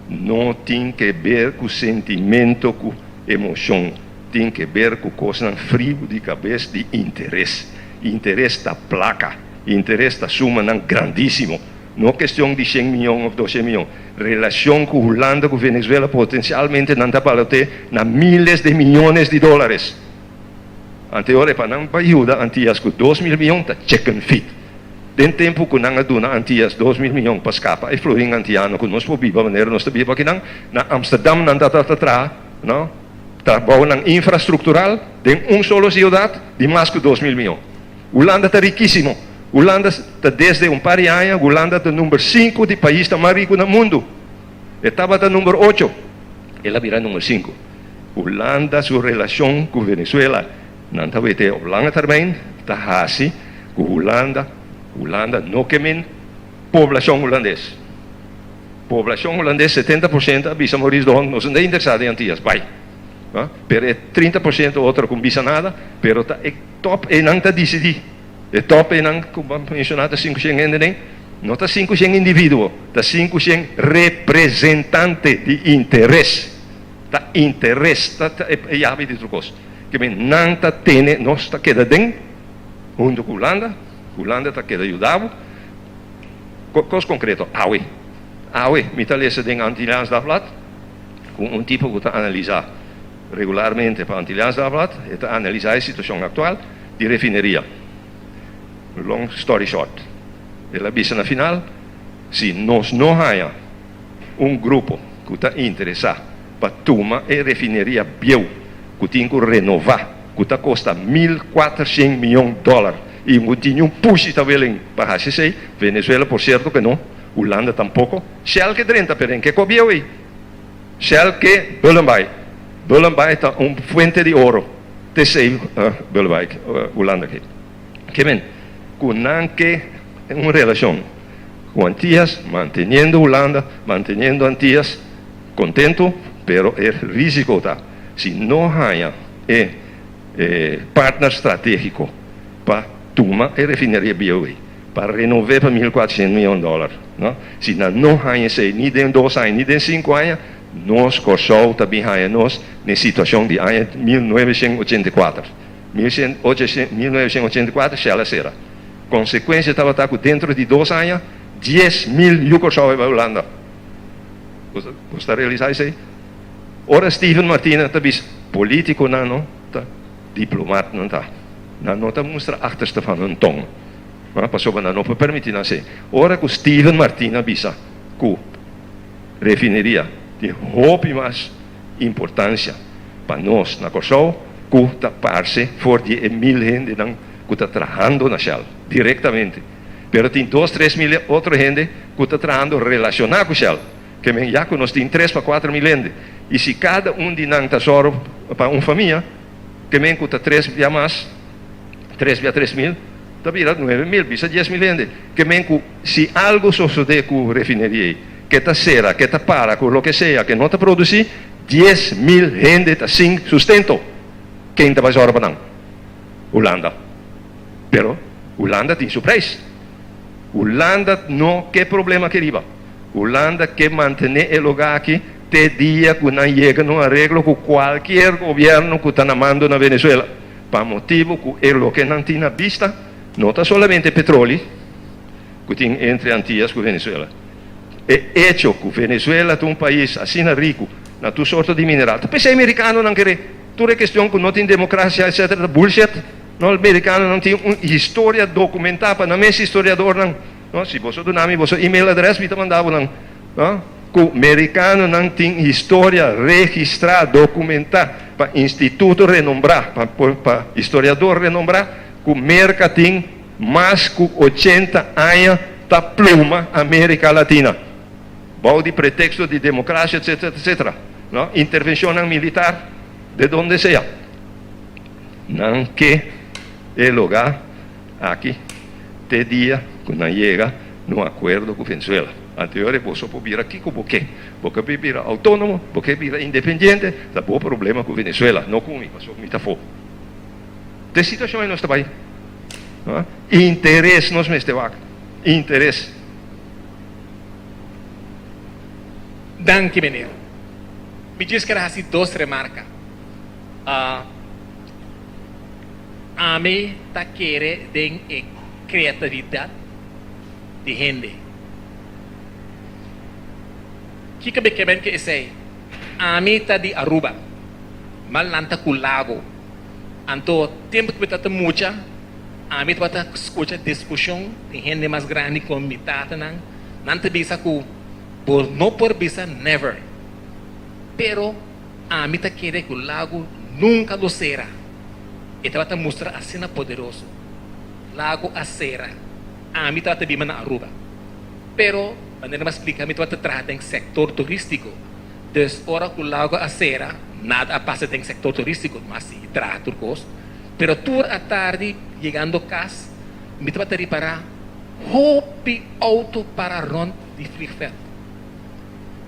S7: no tin ke ber ku sentimento ku emoshon, tin ke ber ku kosnan friu di kabes di interes. Interes ta plaka, interes ta sumanan grandísimo. No kestion di 100 mion òf 200 mion. Relashon ku Hulanda ku Venezuela potensialmente nan ta baloté na miles de miónes di dólares. Ante ora e pa nan pa yuda Antias ku 2000 mion ta chicken feed. Den tempu ku nan a duna Antias 2000 mion pa skapa e florin antiano ku nos por biba manera nos ta biba akinan, na Amsterdam nan ta ta traha no trabounan infrastruktural den un solo siudat di mas ku 2000 mion. Hulanda ta rikísimo. Hulanda ta desde un par di aña Hulanda ta number 5 di paisnan mas riku na mundu. E tabata number 8, el a bira number 5. Hulanda su relashon ku Venezuela nan ta wete op lange termijn ta hasi ku Hulanda, Hulanda no ke men poblashon hulandes. Poblashon hulandes 70% a bisa Maurice de Hond nos no ta interesá den Antillas, bai. Pero e 30% otro ku bisa nada, pero ta e top einan ta disidí. E topenan ku bo a menshoná ta 500 hende den, no ta 500 individuo, ta 500 representante di interes. Ta interes ta e yabi di tur kos. Ke men nan ta tene, nos ta keda den huntu ku Hulanda, Hulanda ta keda yuda bo. Kos konkreto, awe, awe mi ta lesa den Antilliaans Dagblad ku un tipo ku ta analisá regularmente pa Antilliaans Dagblad, e ta analisá e situashon aktual di refineria. Long story short, el a bisa na final, si nos no haña un grupo ku ta interesá pa tuma e refineria bieu ku tin ku renová ku ta kosta 1400 mion dòler i ku tin niun pushi ta willing pa hasi esei, Venezuela por sierto ke no, Hulanda tampoko, Shell ke drenta pero en ke ko bieu ei? Shell ke Bullenbaai, Bullenbaai ta un fuente di oro, te esei Bullenbaai Hulanda ke. Ke men ku nan ke un relashon ku Antias, manteniendo Hulanda, manteniendo Antias kontentu, pero e risiko ta si no haña e partner stratégiko pa tuma e refineria bieu ei, pa renov'é pa 1400 mion dòler, no? Si nan no haña esei ni den dos aña ni den sinku aña, nos Kòrsou ta bin haña nos den situashon di aña 1984. 1984 Shell a sera. Konsekuensia tabata ku dentro di dos aña 10,000 yu Kòrsou a bai Hulanda. Bo ta realisá esei? Ora Steven Martina ta bisa polítikonan no ta diplomatnan ta. Nan no ta mustra achterste van hun tong. Pasobra nan no por permití nan esei. Ora ku Steven Martina bisa ku refineria tin hopi mas importansia pa nos na Kòrsou ku ta parse for di e mil hendenan ku ta trahando na Shell direktamente. Pero tin dos tres mil otro hende ku ta trahando relashoná ku Shell. Ke men ya ku nos tin tres pa 4000 hende i si kada un di nan ta sòru pa un famia, ke men ku ta tres bia mas, tres bia 3000, ta bira 9000, bisa 10,000 hende. Ke men ku si algu sosodé ku refineria ei, ke ta sera, ke ta para, ku loke sea, ke no ta produsí, 10,000 hende ta sin sustento. Ken ta bai sòru pa nan? Hulanda. Pero Hulanda tin su preis. Hulanda no ke problema aki riba. Hulanda ke mantené e lugá aki te dia ku nan yega na un areglo ku kualkier gobièrnu ku ta na mando na Venezuela. Pa motibu ku e loke nan tin na bista no ta solamente petroli ku tin entre Antias ku Venezuela. E echo ku Venezuela ta un pais asina riku na tur sorto di mineral, ta p'esei merikanonan kere tur e kestion ku no tin demokrasia etcetera ta bullshit. No, merikanonan tin un historia dokumentá pa nan mes historiadornan. No, si boso duna mi boso email adres mi ta manda bo nan. No, ku merikanonan tin historia registrá, dokumentá pa instituto renombrá, pa pa historiador renombrá, ku Merka tin mas ku 80 aña ta pluma Amerika Latina. Bou di preteksto di demokrasia etcetera etcetera. No, intervenshonnan militar de donde sea. Nan ke e logá aki te dia ku nan yega na un akuerdo ku Venezuela. Anterior boso por bira kiko bo ke. Bo ke bira outónomo, bo ke bira independiente, ta bo problema ku Venezuela, no ku mi, pasobra mi ta afó. Te situashon ei nos ta bai. Interes nos mester wak. Interes.
S2: Danki meneer. Mi djis ker hasi dos remarka. Ami ta kere den e kreatividat di hende. Kiko mi ke men ku esei? Ami ta di Aruba, m'a lanta ku lago. Anto tempu ku mi tabata mucha, ami tabata skucha diskushon di hende mas grandi ku mi tatanan. Nan ta bisa ku bo no por bisa never. Pero ami ta kere ku lago nunka lo sera. E tabata mustra asina poderoso. Lago a sera. Ami tabata biba na Aruba. Pero, manera mi a splika, mi tabata traha den sektor turístiko. Dus ora ku lago a sera, nada a pasa den sektor turístiko. Mi a sigui traha tur kos. Pero tur atardi, yegando kas, mi tabata ripará hopi outo para rònt di vliegveld.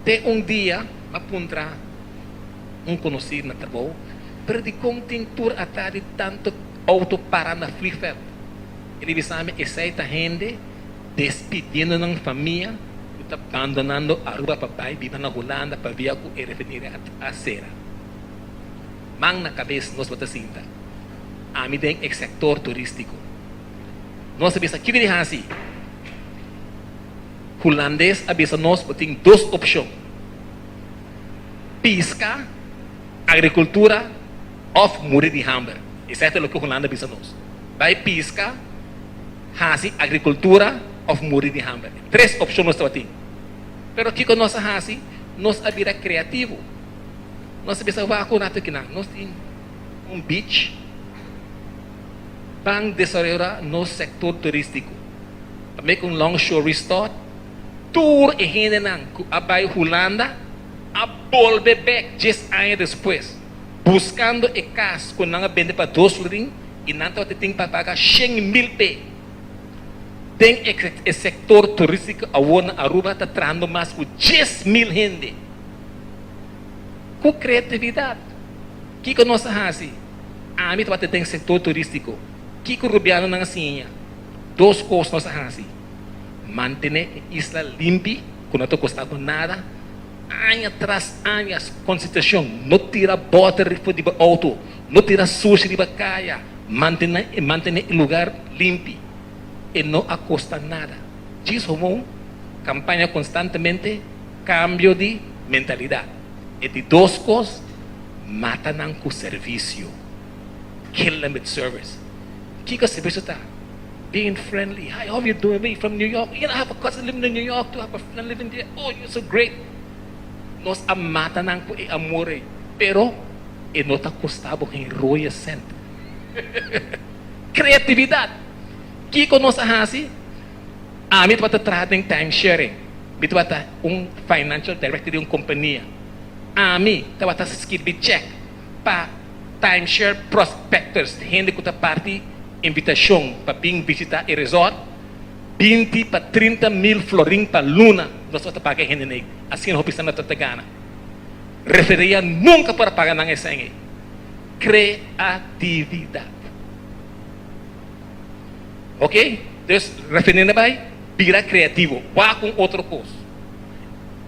S2: Te un dia mi a puntra un konosí na trabou, Pero dikon tin tur atardi tantu outo para na vliegveld? E di bisa mi esei ta hende despidiendo nan famia ku ta bandonando Aruba pa bai biba na Hulanda pabia ku e refineria a sera. Man na kabes nos bo ta sinta. Ami den e sektor turístiko. Nos a bisa kiko di hasi? Hulandes a bisa nos bo tin dos opshon, piska, agrikultura òf muri di hamber. Esei ta loke Hulanda bisa nos. Bai piska, hasi agrikultura òf muri di hamber. Tres opshon nos tabatin. Pero kiko nos a hasi? Nos a bira kreativo. Nos a bisa wak un ratu kinan nos tin un beach, ban desaroyá nos sektor turístiko. Pa make un long story short, tur e hendenan ku a bai Hulanda a bolbe bek djes aña despues, buskando e kas ku nan a bende pa dos florin i nan tabata tin pa paga 100,000 p'e. Den e sektor turístiko awor na Aruba ta trahando mas ku 10,000 hende. Ku kreatividat, kiko nos a hasi? Ami tabata den sektor turístiko, kiko rubianonan a siña? Dos kos nos a hasi, mantené e isla limpi ku no ta kosta bo nada, aña tras aña konsitashon, no tira bòter for di bo outo, no tira sushi riba kaya, mantené mantené e lugar limpi. E no a kosta nada. Djis homon kampaña konstantemente kambio di mentalidat. E di dos kos, mata nan ku servisio. Kill them with service. Kiko servisio ta? Being friendly. Hi, how you doing? Where you from? New York. You know, I have a cousin living in New York too. I have a friend living there. Oh, you're so great. Nos a mata nan ku e amor ei. Pero e no ta kosta bo geen rode cent. Kreatividat. Kiko nos a hasi? Ami tabata traha den time sharing. Mi tabata un financial director di un kompania. Ami tabata skirbi chèk pa timeshare prospectors, hende ku ta parti invitashon pa bin bishita e resort, 20 pa 30 mil florin pa luna nos tabata paga e hendenan ei. Asina hopi esnan tabata gana. Referia nunka por a paga nan esnan ei. Kreatividat. Ok, dus referia na bai bira kreativo, wak un otro kos.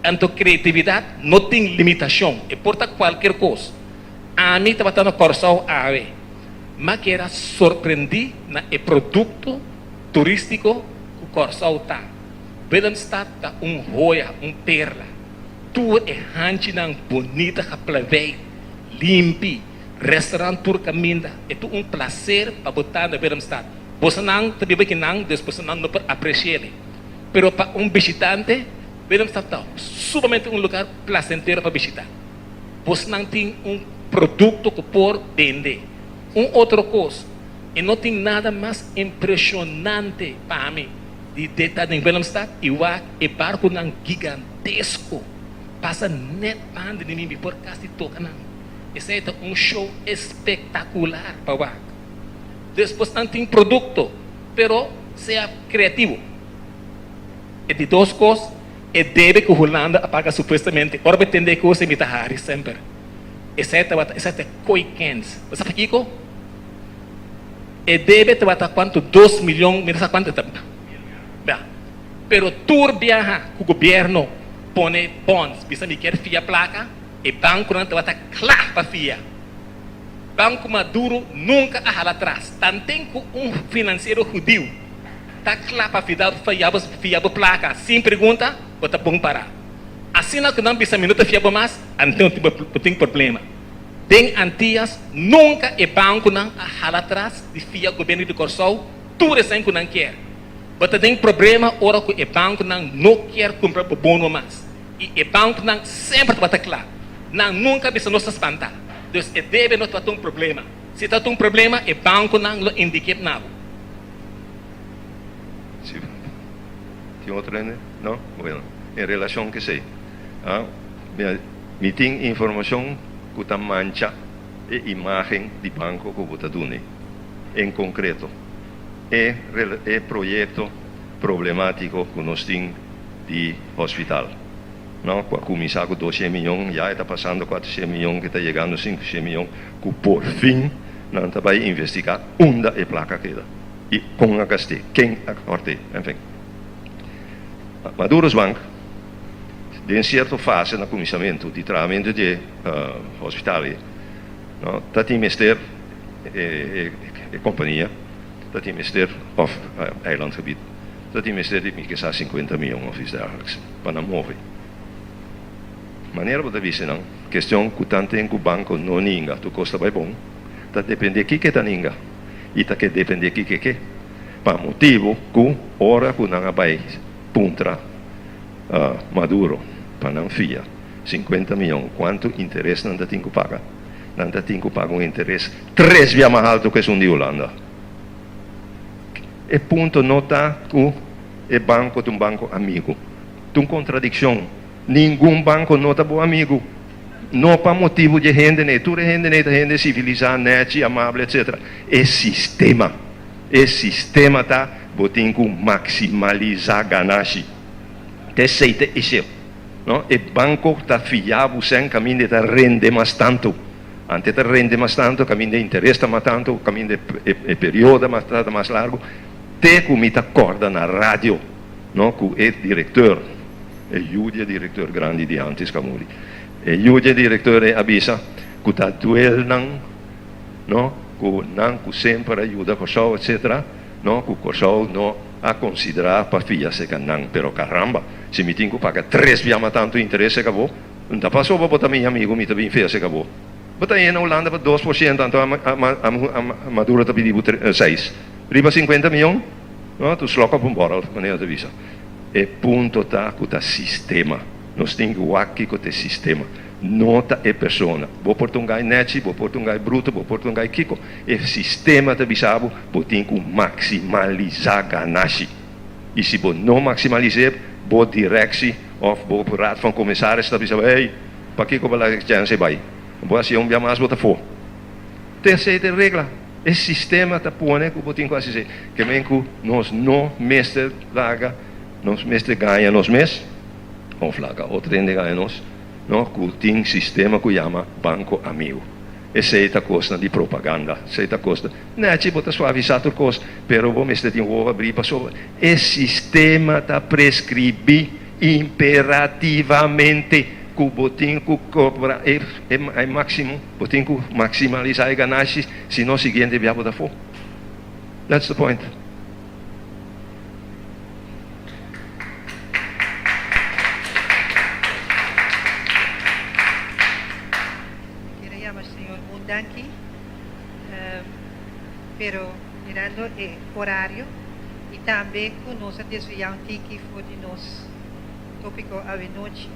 S2: Anto kreatividat no tin limitashon, e por ta kualkier kos. Ami tabata na Kòrsou awe, m'a keda sorprendí na e produkto turístiko ku Kòrsou ta. Willemstad ta un hoya, un perla. Tur e hanchinan bonita geplaveit, limpi, restaurant tur kaminda. E ta un plaser pa bo ta na Willemstad. Bosonan ta biba akinan, dus bosonan no por apresi'é. Pero pa un bishitante, Willemstad ta sumamente un lugar plasentero pa bishitá. Bosnan tin un produkto ku por bende. Un otro kos, e no tin nada mas impreshonante pa mi di de ta den Willemstad i wak e barkunan gigantesko pasa nèt banda di mi, mi por kasi toka nan. Esei ta un show espektakular pa wak. Dus bosnan tin produkto, pero sea kreativo. E di dos kos, e debe ku Hulanda a paga supuestamente. Ora bo tende e kos ei mi ta hari semper. Esei tabata, esei ta koi kens. Bo sa pakiko? E debe tabata kuantu? 2 miyon, mi no sa kuantu ta. Ya. Pero tur biaha ku gobierno pone bonds, bisa mi kier fia plaka, e bankonan tabata kla pa fia. Banko Maduro nunka a hala atras. Tanten ku un finansiero hudiu ta kla pa fia bo plaka sin pregunta, bo ta bon pará. Asina ku nan bisa mi no ta fia bo mas, anto bo tin problema. Den Antias nunka e bankonan a hala atras di fia gobierno di Kòrsou tur esei ku nan kier. Bo ta den problema ora ku e bankonan no kier kumpra bo bono mas. I e bankonan semper tabata kla. Nan nunka bisa nos ta spantá. Dus e debe no tabata un problema. Si tabata un problema, e bankonan lo indik'é na bo.
S7: Si. Tin otro hende? No? Bueno, en relashon ku esei, ah, mira, mi tin informashon ku ta mancha e imágen di banko ku bo ta duna. En konkreto, e e proyekto problemátiko ku nos tin di hospital, no, ku a kuminsá ku 200 mion, ya e ta pasando 400 mion, ku ta yegando 500 mion, ku por fin nan ta bai investigá unda e plaka keda. I kon a gast'é, ken a hòrt'é, enfin. Maduro's Bank, den sierto fase na kuminsamentu di trahamentu di e hospital ei, no, ta tin mester e kompania ta tin mester, òf eilandgebied, ta tin mester di mi ke sa sinkuenta mion òf iets dergelijks pa nan move. Manera bo ta bisa nan, kestion ku tanten ku banko no ninga tur kos ta bai bon, ta depende kiko e ta ninga i ta ke depende kiko e ke. Pa motibu ku ora ku nan a bai puntra Maduro pa nan fia sinkuenta mion kuantu interes nan ta tin ku paga, nan ta tin ku paga un interes tres bia mas altu ku esun di Hulanda. E punto no ta ku e banko ta un banko amigu. Ta un kontradikshon. Ningun banko no ta bo amigu. No pa motibu di e hendenan. Tur e hendenan ta hende sivilisá, nèchi, amabel, etsetera. E sistema. E sistema ta bo tin ku maksimalisá ganashi. Ta esei ta esei. No? E banko ta fia bo sèn kaminda e ta rende mas tantu. Ante e ta rende mas tantu, kaminda e interes ta mas tantu, kaminda e periodo ta mas largu. Te ku mi ta kòrda na radio, no, ku e direkteur. E yu di e direkteur grandi di antes ku a muri. E yu di e direkteur ei a bisa ku ta duel nan, no, ku nan ku semper a yuda Kòrsou etsetera, no, ku Kòrsou no a konsiderá pa fia seka nan. Pero karamba, si mi tin ku paga tres bia mas tantu interes seka bo, N ta pasobra bo ta mi amigu mi ta bin fia seka bo. Bo ta yena Hulanda pa 2%, anto a Maduro ta pidi bo seis. Riba sinkuenta mion, no, tu slòk op un bòrel, manera ta bisa. E punto ta ku ta sistema. Nos tin ku wak kiko ta e sistema. No ta e persona. Bo por ta un gai nechi, bo por ta un gai bruto, bo por ta un gai kiko. E sistema ta bisa bo, bo tin ku maksimalisá ganashi. I si bo no maksimalis'é, bo direksi òf bo raad van commissaris ta bisa bo, ey, pakiko bo laga e chèns ei bai? Bo hasié un bia mas bo ta afó. Ta esei ta e regla. E sistema ta pone ku bo tin ku hasi esei. Ke men ku nos no mester laga, nos mester gaña nos mes, òf laga otro hende gaña nos, no, ku tin sistema ku yama banko amigu. Esei ta kosnan di propaganda, esei ta kosnan, nèchi bo ta suavisá tur kos, pero bo mester tin wowo abrí pasobra e sistema ta preskribí imperativamente ku bo tin ku kobra e máksimo. Bo tin ku maksimalisá e ganashi, si no siguiente bia bo ta afó. That's the point.
S1: Kier a yama señor Moon danki, pero mirando e horario y tambe cu nos a desvia un tiki for di nos topico awenochi,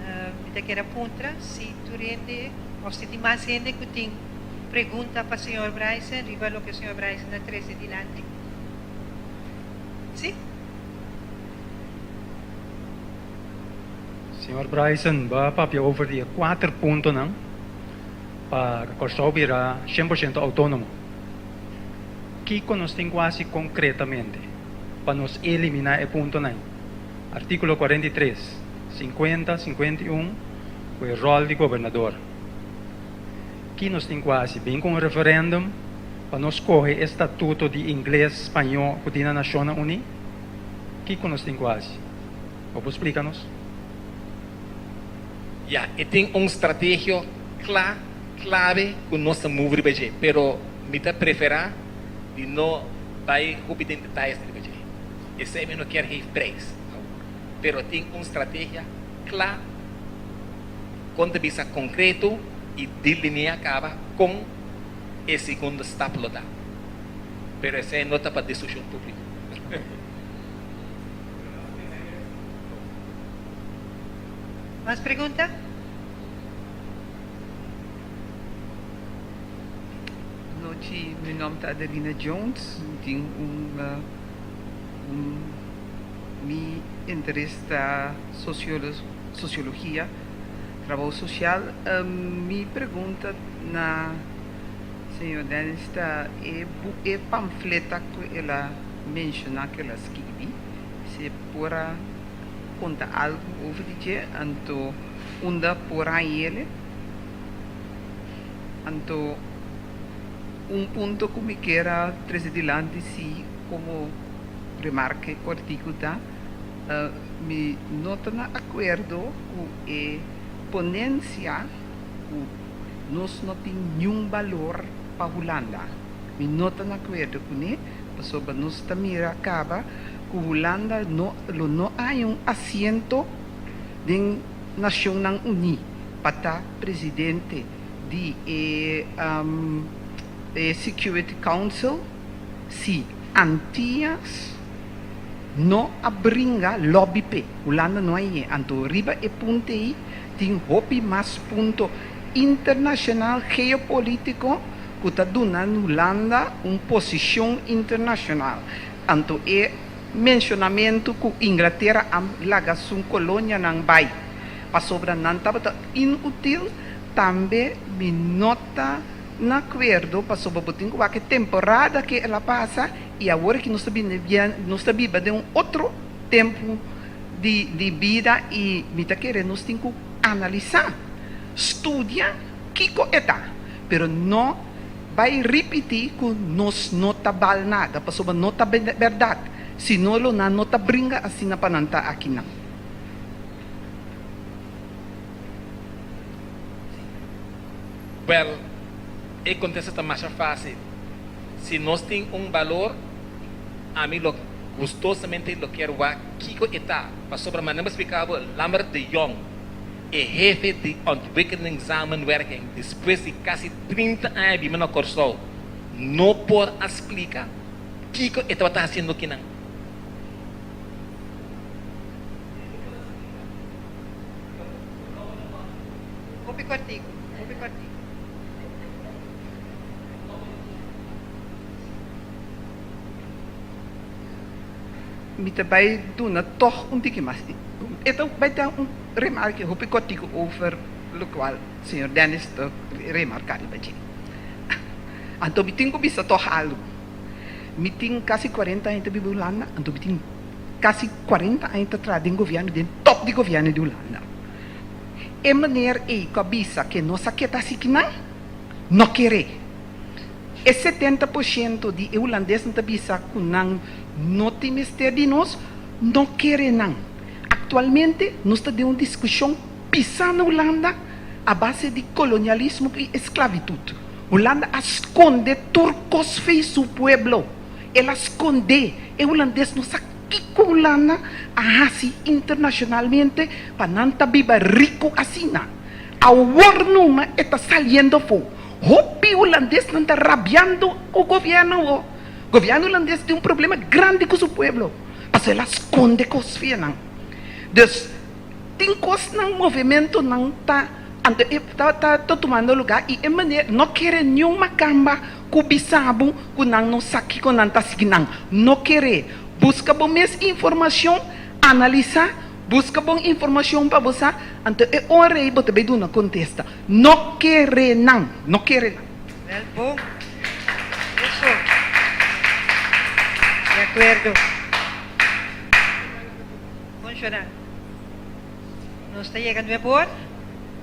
S1: Mi ta kere puntra si tur hende of si tin mas hende ku tin pregunta pa señor Bryson riba loke señor Bryson a trese dilanti. Si?
S5: Señor Bryson, bo a papia over di e kuater puntonan pa Kòrsou bira 100% outónomo. Kiko nos tin ku hasi konkretamente pa nos eliminá e puntonan ei? Artíkulo 43, 50, 51 ku e ròl di gobernador. Ki nos tin ku hasi? Bin ku un referèndum pa nos kohe e statuto di ingles, spañó ku tin na Nashonnan Uní? Kiko nos tin ku hasi? Bo por splika nos?
S2: Ya, e tin un strategio kla, klave ku nos ta move riba dje, pero mi ta preferá di no bai hopi den detayes riba dje. Esei mi no kier geef prijs awor, pero tin un strategia kla kon ta bisa konkreto i delinea kaba kon e segundo stap lo ta. Pero esei no ta pa diskushon públiko.
S1: Mas pregunta?
S9: Nochi, mi nom ta Adelina Jones, mi tin un Mi interes ta sociologia, trabou social. Mi pregunta na señor Dennis ta e e pamfleta cu el a menciona cu el a skibi, si e por a conta algo over di dje, anto unda por hañ'ele, anto. Un punto ku mi kier a trese dilanti si komo remarke kòrtiku ta, mi no ta na akuerdo ku e ponensia ku nos no tin niun balor pa Hulanda. Mi no ta na akuerdo kuné pasobra nos ta mira kaba ku Hulanda no lo no haña un asiento den Nashonnan Uní pa ta presidente di e e Security Council si Antillas no a bringa lobby p'e. Hulanda no a yé. Anto riba e punto ei tin hopi mas punto internacional geopolitico cu ta duna Hulanda un posicion internacional. Anto e mencionamento cu Inglatera a laga su colonianan bay pasobra nan tabata inutil tambe mi no ta na acuerdo pasobra bo tin cu wak e temporada cu el a pasa y awor aki nos ta bini nos ta biba den un otro tempo di di bida y mi ta kere nos tin cu analisa, studia kico e ta pero no bay ripiti cu nos no ta bal nada pasobra no ta berdad si no lo nan no ta bringa asina pa nan ta akinan.
S2: Wel, e kontesta ta masha fásil. Si nos tin un balor, ami lo gustosamente lo kier wak kiko e ta, pasobra manera mi a splika bo, Lambert de Jong, e hefe di Ontwikkelingssamenwerking, despues di kasi 30 aña biba na Kòrsou, no por a splika kiko e tabata hasiendo kinan.
S1: Hopi kòrtiku, hopi kòrtiku.
S9: Mi ta bai duna tòg un tiki mas. E ta bai ta un remarke hopi kòrtiku over lokual señor Dennis ta remarká riba dje. Anto mi tin ku bisa tòg algu. Mi tin kasi kuarenta aña ta biba Hulanda, anto mi tin kasi kuarenta aña ta traha den gobièrnu, den tòp di gobièrnu di Hulanda. E meneer ei ku a bisa ke nos a keda asikinan, no kere. E 70% di e hulandesnan ta bisa ku nan no tin mester di nos, no kere nan. Aktualmente nos ta den un diskushon pisá na Hulanda a base di kolonialismo i esklavitut. Hulanda a skonde tur kos fei su pueblo. El a skondé. E hulandes no sa kiko Hulanda a hasi internashonalmente pa nan ta biba riku asina. Awor numa e ta saliendo afó. Hopi hulandesnan ta rabiando ku gobièrnu awor. Gobièrnu hulandes tin un problema grandi ku su pueblo pasobra el a skonde kos fia nan. Dus tin kosnan, movimentonan ta anto e ta ta tumando lugá i e manera no kere niun makamba ku bisa bo ku nan no sa kiko nan ta sigui nan no kere. Buska bo mes informashon, analisá, buska bon informashon pa bo sa, anto e ora ei bo ta bai duna kontesta. No kere nan, no kere nan.
S1: Wel bon. Eso. Di akuerdo. Funshoná. Nos ta yega nuebe or,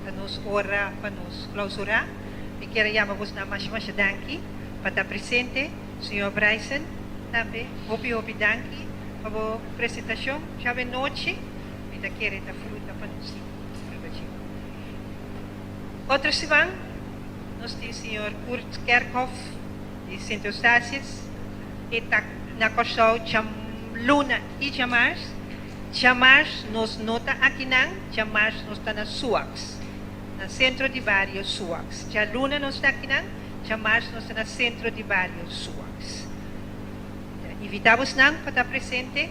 S1: ta nos ora pa nos klausurá. Mi kier a yama bosnan masha masha danki pa ta presente. Señor Bryson tambe hopi hopi danki pa bo presentashon djawe nochi. Mi ta kere ta fruta pa nos sigui riba dje. Otro siman nos tin señor Kurt Kerkhof di Sint Eustatius. E ta na Kòrsou djaluna i djamars. Djamars nos no ta akinan, djamars nos ta na Suaks, na Sentro di Bario Suaks. Djaluna nos ta akinan, djamars nos ta na Sentro di Bario Suaks. Ta invitá bosnan pa ta presente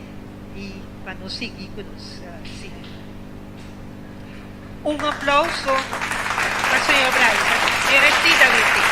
S1: i pa nos sigui ku nos sigui. Un aplauso pa señor Bryson, merecidamente.